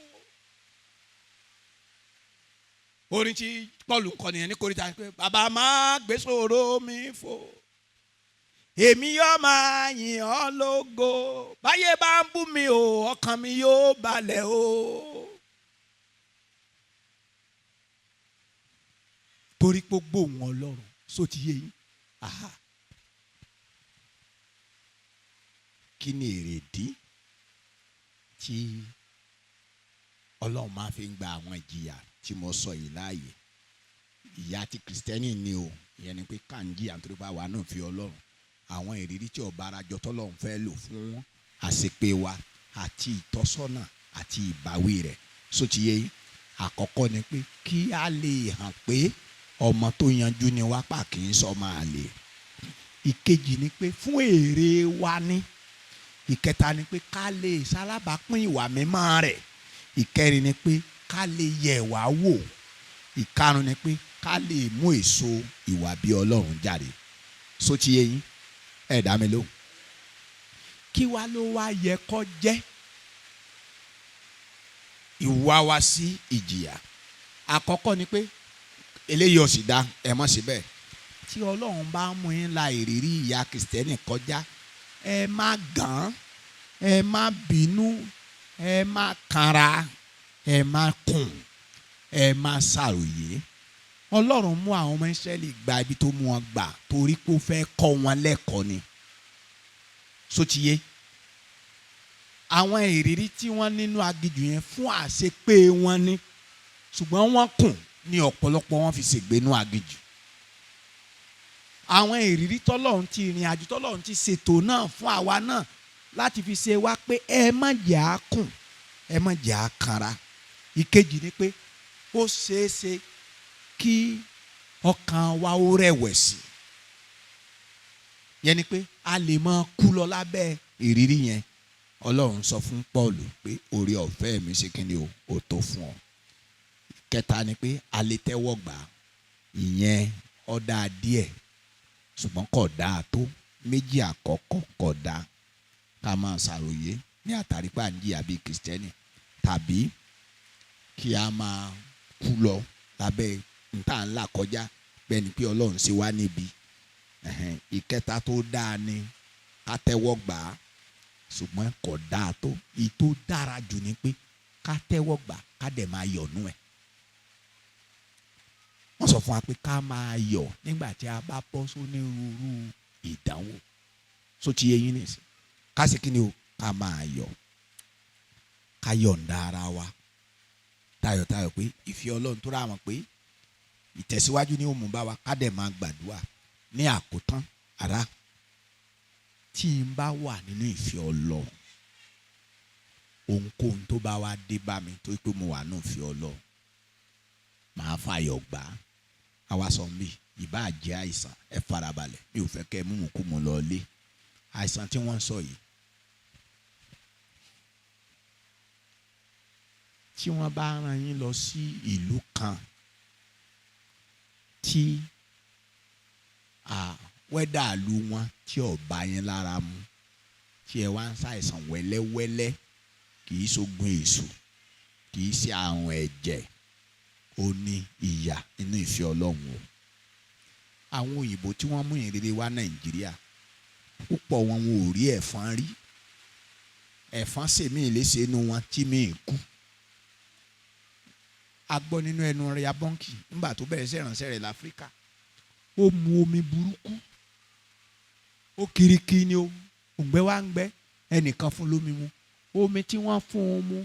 Orin tí Pọ́ọ̀lù ń kọ nìyẹn ní Kórìtà pé bàbá má gbé sòro mi fò, èmi yóò máa yìn ọ́ lógo, báyé bá ń bú mi o, ọkàn mi yóò balẹ̀ o. Torí pé gbóhùn Ọlọ́run só ti yé yín. Kí ni èrèdí tí Ọlọ́run máa fi ń gba àwọn ìjìyà tí mo sọ yìí láàyè? Ìyà ti Kìrìsìtẹ́nì ni o, ìyẹn ni pé ká ń jìyà nítorí pé àwa náà fi Ọlọ́run. Àwọn ìrírí tí ọba arajọ tọ́lọ́run fẹ́ lò fún àṣepé wa àti ìtọ́sọ́nà àti ìbáwí rẹ̀ só ti yé yín. Àkọ́kọ́ ni pé kí a lè hàn pé ọmọ tó yanjú ni wá, pa kì í sọ máa lè. Ìkejì ni pé fún èrè wa ní. Ìkẹta ni pé ká lè ṣalábàápín ìwà mímọ́ rẹ̀. Ìkẹrin ni pé ká lè yẹ̀ wá wò. Ìkarùn ni pé ká lè mú èso ìwà bí Ọlọ́run jáde. Só ti yé yín? Ẹ dá mi lóhùn. Kí wá ló wá yẹ kó jẹ́ ìwà wa sí ìjìyà? Àkọ́kọ́ ni pé eléyìí ò sì dá, ẹ mọ̀ síbẹ̀. Tí Ọlọ́run bá mú yín la ìrírí ìyà Kìrìsìtẹ́nì kọjá, ẹ má gàn, ẹ má bínú, ẹ má kanra, ẹ má kùn, ẹ má ṣàròyé. Ọlọ́run mú àwọn ọmọ Ísírẹ́lì gba ibi tó mú wọn gbà torí pé ó fẹ́ kọ́ wọn lẹ́kọ̀ọ́ ni. Sótìyé, àwọn ìrírí tí wọ́n nínú aginjù yẹn fún àṣepé wọn ní, ṣùgbọ́n wọ́n kùn ní ọ̀pọ̀lọpọ̀ wọn fi ṣègbè nínú aginjù. Àwọn ìrírí tọ́lọ́run ti ìrìn àjò tọ́lọ́run ti ṣètò náà fún àwa náà láti fi ṣe wá pé ẹ má jẹ́ á kùn, ẹ má jẹ́ á kanra. Ìkejì ni pé ó ṣeé ṣe kí Ọkàn wa ó rẹ̀wẹ̀sì. Yẹn ni pé a lè máa kú lọ lábẹ́ ìrírí yẹn. Ọlọ́run sọ fún Paul pé oore ọ̀fẹ́ mi ṣe kí ni o, ó tó fún ọ. Kẹta ni pé a lè tẹ́wọ́ gbà. Ìyẹn ó dáa díẹ̀, ṣùgbọ́n kò dáa tó. Méjì àkọ́kọ́ kò dáa, ká máa ṣàròyé ní àtàrí pé à ń jìyà bíi Kìrìsìtẹ́nì, tàbí kí a máa kú lọ lábẹ́ níta ńlá kọjá bẹ́ẹ̀ ni pé Ọlọ́run ṣe wá níbi. Ìkẹta tó dáa ni ká tẹ́wọ́ gbà á, ṣùgbọ́n kò dáa tó. Èyí tó dára jù ni pé ká tẹ́wọ́ gbà, ká dẹ̀ máa yọ̀nú ẹ̀. Wọ́n sọ fún wa pé ká máa yọ̀ nígbà tí a bá bọ́ sónírúurú ìdánwò. So ti yé yín nìsín? Ká sì kí ni o? Ká máa yọ̀, ká yọ̀ǹda ara wa tayọ̀tayọ̀ pé ìfẹ́ Ọlọ́run tó rà wọ́n pé ìtẹ̀síwájú ni ó mú bá wa, ká dẹ̀ máa gbàdúrà. Ní àkótán, ará, tí n bá wà nínú ìfẹ́ Ọlọ́run, ohunkóhun tó bá wá dé bá mi tó pé mo wà nínú ìfẹ́ Ọlọ́run, màá fàyọ̀ gbà á. Àwa sọ mí, ìbá jẹ́ àìsàn, ẹ farabalẹ̀, mi ò fẹ́ kẹ́ ẹ mú kú mu lọ lé. Àìsàn tí wọ́n ń sọ yìí, tí wọ́n bá rán yín lọ sí ìlú kan tí wẹ́dà ìlú wọn tí ò bá yín lára mu, tí ẹ wá ń ṣàìsàn wẹ́lẹ́wẹ́lẹ́, kì í ṣogun èṣù, kì í ṣe àrùn ẹ̀jẹ̀, ó ní ìyà nínú ìfẹ́ Ọlọ́run o. Àwọn òyìnbó tí wọ́n mú ìrere wá Nàìjíríà, púpọ̀ wọn ò rí ẹ̀fọn rí. Ẹ̀fọn sèmi ìléṣe inú wọn tí mi kú. A gbọ́ nínú ẹnu rẹ̀ abọ́ǹkì nígbà tó bẹ̀rẹ̀ sí ìránṣẹ́ rẹ̀ láfíríkà, ó mu omi burúkú, ó kiri kí ni o, òǹgbẹ wá ń gbẹ, ẹnìkan fún lómi mu. Omi tí wọ́n fún un mu,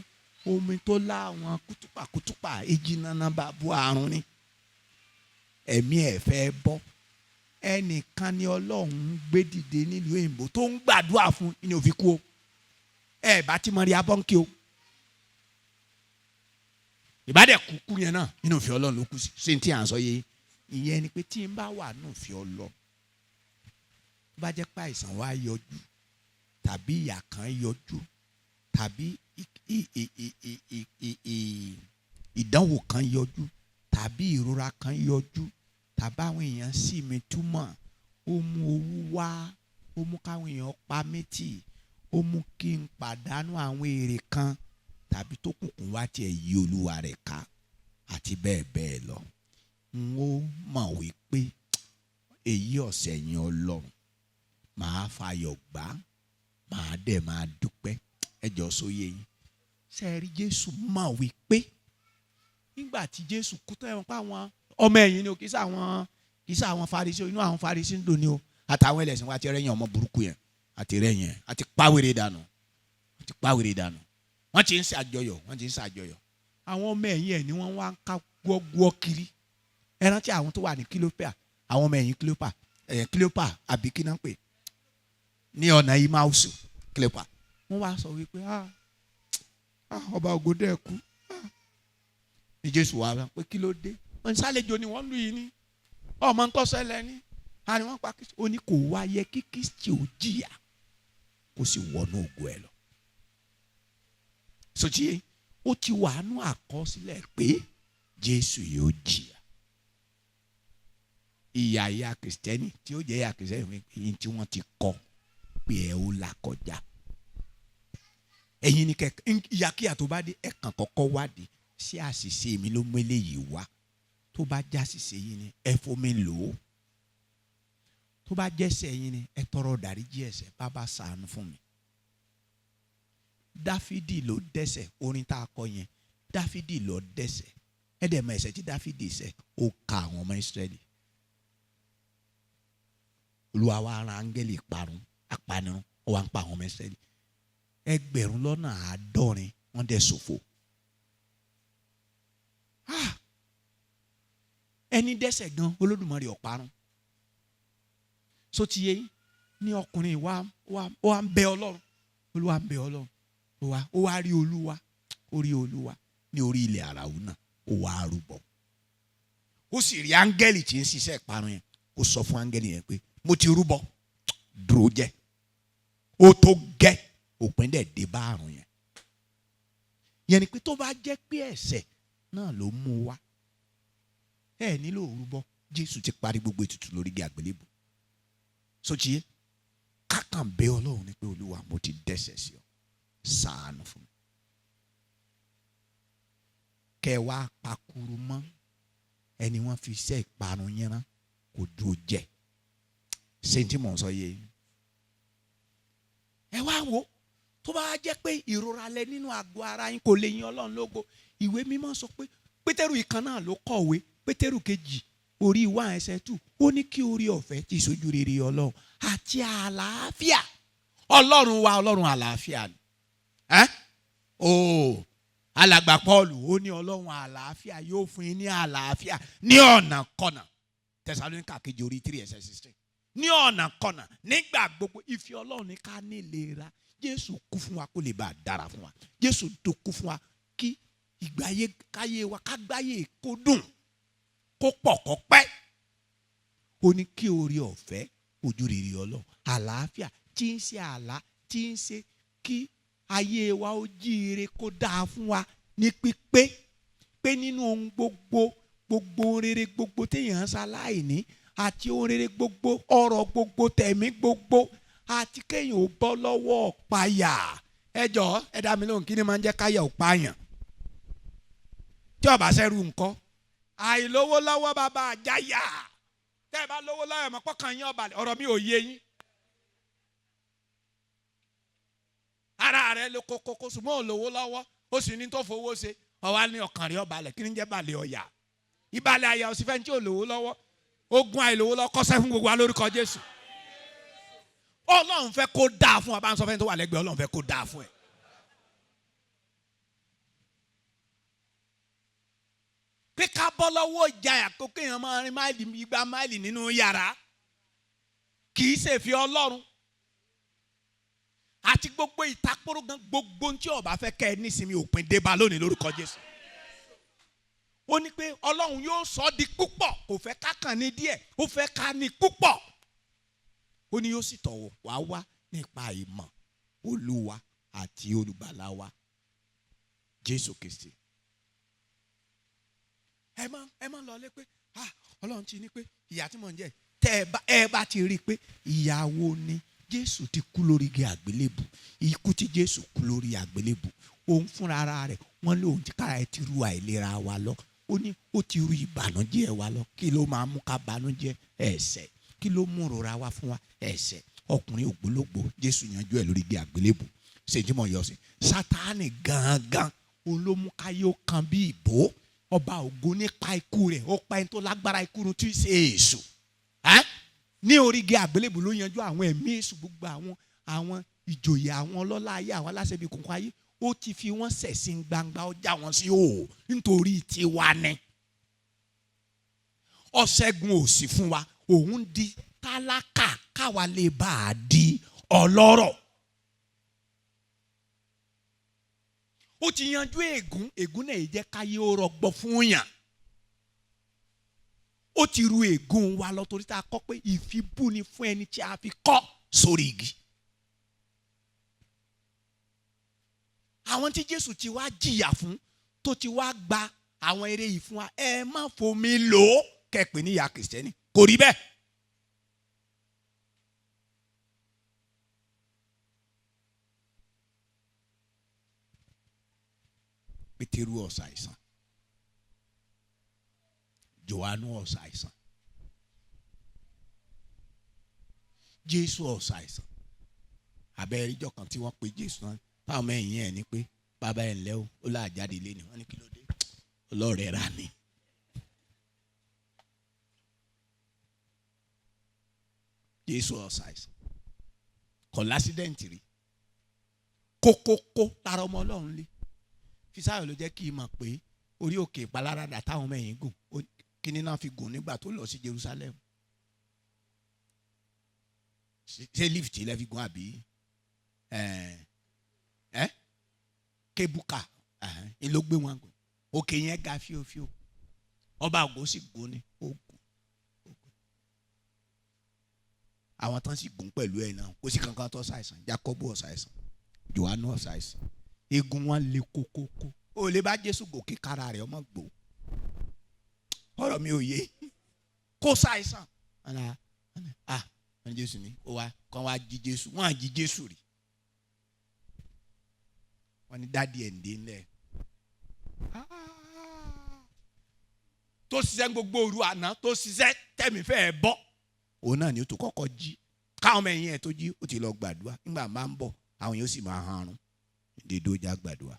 omi tó láwọn kútùpàkútùpà èjì nana bá bu àrùn ni, ẹ̀mí ẹ̀ fẹ́ bọ́. Ẹnìkan ni Ọlọ́run gbé dìde nílùú òyìnbó tó ń gbàdúrà fún ní òfin kú o. Ẹ bá ti mọ rí abọ́ǹkì o, ìbádẹ́ kúkú yẹn náà nínú ìfẹ́ Ọlọ́run ló kú sí. Ṣé n tí à ń sọ yé? Ìyẹn ni pé tí n bá wà nínú ìfẹ́ Ọlọ́run, tó bá jẹ́ pé àìsàn wá yọjú, tàbí ìyà kan yọjú, tàbí ìdánwò kan yọjú, tàbí ìrora kan yọjú, tàbí àwọn èèyàn sì mi túmọ̀, ó mú owó wá, ó mú káwọn èèyàn pa mí tì, ó mú kí n pàdánù àwọn èrè kan, tàbí tó kùnkùn wá tiẹ̀ yí olúwa rẹ̀ ká, àti bẹ́ẹ̀ bẹ́ẹ̀ lọ. N ó mọ̀ wípé èyí ọ̀sẹ̀ yẹn Ọlọ́run, màá fayọ̀ gbà, màá dẹ̀ máa dúpẹ́. Ẹ jọ sóye yín. Ṣé ẹ rí Jésù mọ̀ wípé nígbà tí Jésù kú tán, ẹ̀wọ̀n pa àwọn ọmọ ẹ̀yìn ni o, kì í ṣe àwọn Farisí, inú àwọn Farisí ń dùn ni o, àtàwọn ẹlẹ́sìn wa ti rẹ́yìn ọmọ burúkú yẹn, àti rẹ́yìn àti pàwéré dànù, àti pàwéré dànù. Wọ́n ti ń ṣàjọyọ̀, wọ́n ti ń ṣàjọyọ̀. Àwọn ọmọ ẹ̀yìn ẹ̀ ni wọ́n wá ń ká gbọ́gbọ́ kiri. Ẹ rántí àwọn tó wà ní Kílópà, àwọn ọmọ ẹ̀yìn Kílópà, Kílópà àbí kí náà pè ní ọ̀nà Emmaus, Kílópà. Wọ́n wá sọ wípé ọba ògo dẹ̀ kú. Ní Jésù wá pé kí ló dé? Wọ́n ní sálejò ni wọ́n lù yìí ní. Ọmọ ń tọ́sẹ̀lẹ̀ ní. Àní wọ́n pa Kristi. Ó ní kò wá yẹ kí Kristi ò jìyà kó sì wọnú ògo ẹ̀ lọ. Sotí ó ti wà nú àkọsílẹ̀ pé Jésù yóò jìyà. Ìyà ìyà Kìrìsìtẹ́nì tí ó jẹ́ ìyà Kìrìsìtẹ́nì yìí tí wọ́n ti kọ pé ẹ ó là kọjá. Ẹ̀yin ni kẹ̀kẹ́ ìyàkíyà tó bá dé, ẹ kàn kọ́kọ́ wádìí ṣé àṣìṣe mi ló mú eléyìí wá. Tó bá já àṣìṣe yín ni ẹ fomi lò ó. Tó bá jẹ́ṣẹ̀ yín ni ẹ tọrọ dáríjì ẹ̀ṣẹ̀, bàbá ṣàánú fún mi. Dáfídì ló dẹ́ṣẹ̀, orin tá a kọ yẹn, Dáfídì ló dẹ́ṣẹ̀. Ẹ dẹ̀ mọ̀ ẹ̀ṣẹ̀ tí Dáfídì ṣẹ̀, ó ka àwọn ọmọ Ísírẹ́lì. Olúwa wá rán áńgẹ́lì parun, apanirun, ó wá ń pa àwọn ọmọ Ísírẹ́lì. 1,060,000 wọ́n dẹ̀ ṣòfò. Ẹni dẹ́ṣẹ̀ gan, Olódùmarè ó parun. So ti yé ní ọkùnrin wa ń bẹ Ọlọ́run, Olúwa ń bẹ Ọlọ́run. Ó wá rí Olúwa, ó rí Olúwa ní orí ilẹ̀ Àràúnà, ó wá rúbọ. Ó sì rí áńgẹ́lì tí ń ṣiṣẹ́ ìparun yẹn, kó sọ fún áńgẹ́lì yẹn pé mo ti rúbọ, dúró jẹ́, ó tó gẹ́, òpin dẹ̀ dé bá àrùn yẹn. Yẹn ni pé tó bá jẹ́ pé ẹ̀ṣẹ̀ náà ló mú wá, ẹ nílò rúbọ. Jésù ti parí gbogbo ètùtù lórí igi àgbélébù. Sotiye kákan bẹ Ọlọ́run ni pé Olúwa, mo ti dẹ́ṣẹ̀ sí ọ, ṣàánú fún mi. Kẹ wá pakuru mọ́ ẹni wọ́n fi iṣẹ́ ìparun yẹn rán kò dúró jẹ. Ṣé tí mò ń sọ yé? Ẹ wá wo, tó bá jẹ́ pé ìrora lẹ nínú àgọ́ ara yín, kò lè yin Ọlọ́run lógo. Ìwé Mímọ́ sọ pé Pétérù ìkan náà ló kọ̀wé, Pétérù kejì orí 1 ẹsẹ̀ 2, ó ní kí orí ọ̀fẹ́ ti sojú rere Ọlọ́run àti àlàáfíà Ọlọ́run wa. Ọlọ́run àlàáfíà ni ẹ́ o. Alàgbà Pọ́ọ̀lù ó ní Ọlọ́run àlàáfíà yóò fún yín ní àlàáfíà ní ọ̀nà kọ̀nà. Tẹsalóníkà kejì orí 3 ẹsẹ̀ 16. Ní ọ̀nà kọ̀nà, nígbà gbogbo, ìfẹ́ Ọlọ́run ní ká ní ìlera. Jésù kú fún wa kó lè bá a dára fún wa. Jésù tó kú fún wa kí ìgbáyé káyé wa, ká gbáyé kó dùn, kó pọ̀, kó pẹ́. Ó ní kí orí ọ̀fẹ́, ojú rere Ọlọ́run, àlàáfíà tí ń ṣe àlá tí ń ṣe kí ayé wa ó jíire, kó dáa fún wa ní pípé pé nínú ohun gbogbo, gbogbo ohun rere gbogbo téèyàn ń ṣaláìní, àti ohun rere gbogbo, ọrọ̀ gbogbo, tẹ̀mí gbogbo, àti kéèyàn ò bọ́ lọ́wọ́ ọ̀páyà. Ẹ jọ̀ọ́, ẹ dá mi lóhùn, kí ni máa ń jẹ́ káyà ò pààyàn tí ó bá ṣẹ́rù ńkọ́? Àìlówó lọ́wọ́, bàbá àjáyà. Tẹ́ ẹ bá lówó lọ́wọ́, ẹ̀ mọ́ pọ́kàn yín ọ̀bàlẹ̀. Ọ̀rọ̀ mi ò yé yín. Ara rẹ ló kókókó, ṣùgbọ́n ò lówó lọ́wọ́, ó sì ní tó fowó ṣe, ọ̀wá ní ọkàn rẹ ọ̀balẹ̀. Kí ni jẹ́ balẹ̀ ọ̀yà? Ìbalẹ̀ àyà òsì fẹ́ tí ò lówó lọ́wọ́. Ogun àìlówó lọ́wọ́ kọ́sẹ́ fún gbogbo wa lórúkọ Jésù. Ọlọ́run fẹ́ kó dáa fún wa. Bá ń sọ fẹ́ tó wà lẹ́gbẹ̀ẹ́, Ọlọ́run fẹ́ kó dáa fún ẹ. Pé ká bọ́ lọ́wọ́ ìjayà, kó kéèyàn máa rin máìlì 200 máìlì nínú yàrá, kì í ṣèfẹ́ Ọlọ́run. Àti gbogbo ìtakóró gan, gbogbo tí ó bá fẹ́ kẹ́ ẹ nísinmi, òpin dé bá lónìí lórúkọ Jésù. Ó ní pé Ọlọ́run yóò sọ ọ́ di púpọ̀. Kò fẹ́ ká kàn ní díẹ̀, ó fẹ́ ká ní púpọ̀. Ó ní yóò sì tọ̀wọ̀ wá wá nípa ìmọ̀ Olúwa àti Olùgbàlà wa Jésù Kristi. Ẹ má lọ lé pé, ah, Ọlọ́run ti ní pé ìyà tí mò ń jẹ. Tẹ́ ẹ bá ti rí i pé ìyàwó ni, Jésù ti kú lórí igi àgbélébù. Ikú tí Jésù kú lórí àgbélébù, òun fúnra ara rẹ̀, wọ́n lóun ti kára ẹ ti ru àìlera wa lọ. Ó ní ó ti ru ìbànújẹ́ wa lọ. Kí ló máa mú ká bànújẹ́? Ẹ̀ṣẹ̀. Kí ló mú ìrora wá fún wa? Ẹ̀ṣẹ̀. Ọkùnrin ògbólógbò, Jésù yanjú ẹ̀ lórí igi àgbélébù. Ṣèjúmọ̀ yọ sí Sátánì gangan, òun ló mú káyé ó kan bí ìbò. Ọba ògo, nípa ikú rẹ̀, ó pa ẹni tó lágbára ikú run, tí í ṣe èṣù. Ní orí igi àgbélébù ló yanjú àwọn ẹ̀mí èṣù, gbogbo àwọn ìjòyè, àwọn ọlọ́lá ayé, àwọn aláṣẹ bíi kùnkùn ayé. Ó ti fi wọ́n ṣẹ̀sín gbangba, ó já wọn sí òò nítorí tiwa ni. Ọ̀ṣẹ́gun òsì fún wa, òun di tálákà káwa lè bá a di ọlọ́rọ̀. Ó ti yanjú ègún. Ègún náà jẹ́ káyé ó rọgbọ fún yàn. Ó ti ru ègún wa lọ, torí tá a kọ́ pé ìfibú ni fún ẹni tí a fi kọ́ sórí igi. Àwọn tí Jésù ti wá jìyà fún, tó ti wá gba àwọn eré yìí fún wa, ẹ má fomi lò ó kẹ́pẹ́ níyà Kìrìsìtẹ́nì, kò rí bẹ́ẹ̀. Pétérù ó ṣàìsàn, Jòhánù ó ṣàìsàn, Jésù ó ṣàìsàn. Abẹ́rẹ́ ìjọ kan tí wọ́n pe Jésù náà, táwọn ọmọ ẹ̀yìn ẹ̀ ní pé bàbá ẹ̀ ńlẹ́ o, ó là jáde lé ní. Wọ́n ní kí ló dé? Ọlọ́ọ̀rẹ́ rà ni. Jésù ó ṣàìsàn, kò lásídẹ̀ǹtì rí, kókókó lára ọmọ Ọlọ́run lé. Fisáyọ̀ ló jẹ́ kí n mọ̀ pé orí òkè ìpaláradà táwọn ọmọ ẹ̀yìn gùn, kíní náà fi gùn nígbà tó lọ sí Jerusalem. Ṣé lift lẹ́ fi gùn àbí kébuka ló gbé wọn gùn? Òkè yẹn ga fíofío. Ọba ògo sì gún ni ó gún. Àwọn tán sì gún pẹ̀lú ẹ̀ náà kò sí kankan tó ṣàìsàn. Jákọ́bù ó ṣàìsàn, Jòhánù ó ṣàìsàn, egun wọn le kókókó. Ó lè bá Jésù gòkè kára rẹ̀ ọmọ gbò. Ọ̀rọ̀ mi ò yé. Kó ṣàìsàn. Wọ́n ní Jésù ní ó wá kàn wá jí Jésù. Wọ́n á jí Jésù rí. Wọ́n ní dádì ẹ̀ ń dé ńlẹ̀. Tó ṣiṣẹ́ gbogbo òru àná, tó ṣiṣẹ́ tẹ̀mí fẹ́ bọ́. Òun náà ni ó tó kọ́kọ́ jí. Káwọn ọmọ ẹ̀yìn ẹ̀ tó jí, ó ti lọ gbàdúrà. Nígbà máa ń bọ̀, àwọn yóò sì máa hanrun. Dídó já gbàdúrà.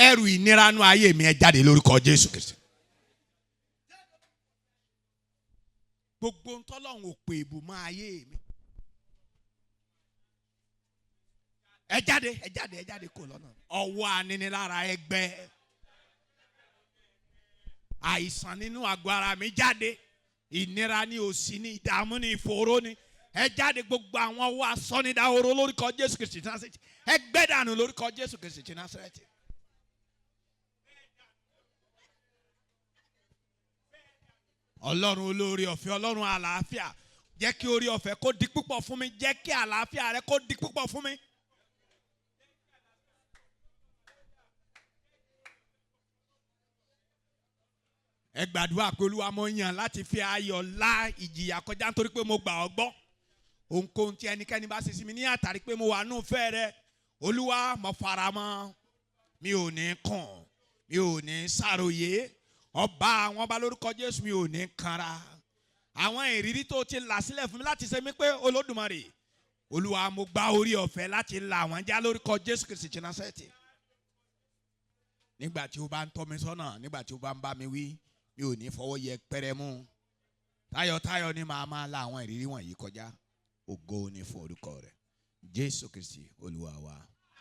Ẹrù ìnira nú ayé mi ẹ jáde lórúkọ Jésù Kristi. Gbogbo ntọ́lọ́hún ò pè bù mọ́ ayé mi. Ẹ jáde, ẹ jáde, ẹ jáde kó lọ́nà. Ọwọ́ aninilára ẹgbẹ́. Àìsàn nínú àgọ́ ara mi jáde. Ìnira ni, òṣì ni, ìdààmú ni, ìfòòró ni. Ẹ jáde gbogbo àwọn ọwọ́ asọ́nidahoro lórúkọ Jésù Kristi ti Násárẹ́tì. Ẹ gbẹ́ dànù lórúkọ Jésù Kristi ti Násárẹ́tì. Ọlọ́run olóore ọ̀fẹ́, Ọlọ́run àlàáfíà, jẹ́ kí oore ọ̀fẹ́ kó di púpọ̀ fún mi, jẹ́ kí àlàáfíà rẹ kó di púpọ̀ fún mi. Ẹ gbàdúrà pé Olúwa mo yàn láti fi ayọ̀ la ìjìyà kọjá nítorí pé mo gbà ọ́ gbọ́. Ohunkóhun tí ẹnikẹ́ni bá ṣe sí mi ní àtàrí pé mo wà nù fẹ́ rẹ, Olúwa mo fara mọ́, mi ò ní kàn, mi ò ní ṣàròyé. Ọba àwọn ọba lórúkọ Jésù, mi ò ní kanra. Àwọn ìrírí tó ti là sílẹ̀ fún mi láti ṣe mí pé Olódùmarè, Olúwa mo gba orí ọ̀fẹ́ láti là wọ́n já lórúkọ Jésù Kristi ti Násárẹ́tì. Nígbà tí o bá ń tọ́ mi sọ́nà, nígbà tí o bá ń bá mi wí, mi ò ní fọwọ́ yẹpẹrẹ mú. Tayọ̀tayọ̀ ni màá máa la àwọn ìrírí wọ̀nyí kọjá. Ògo ni fún orúkọ rẹ̀. Jésù Kristi Olúwa wa.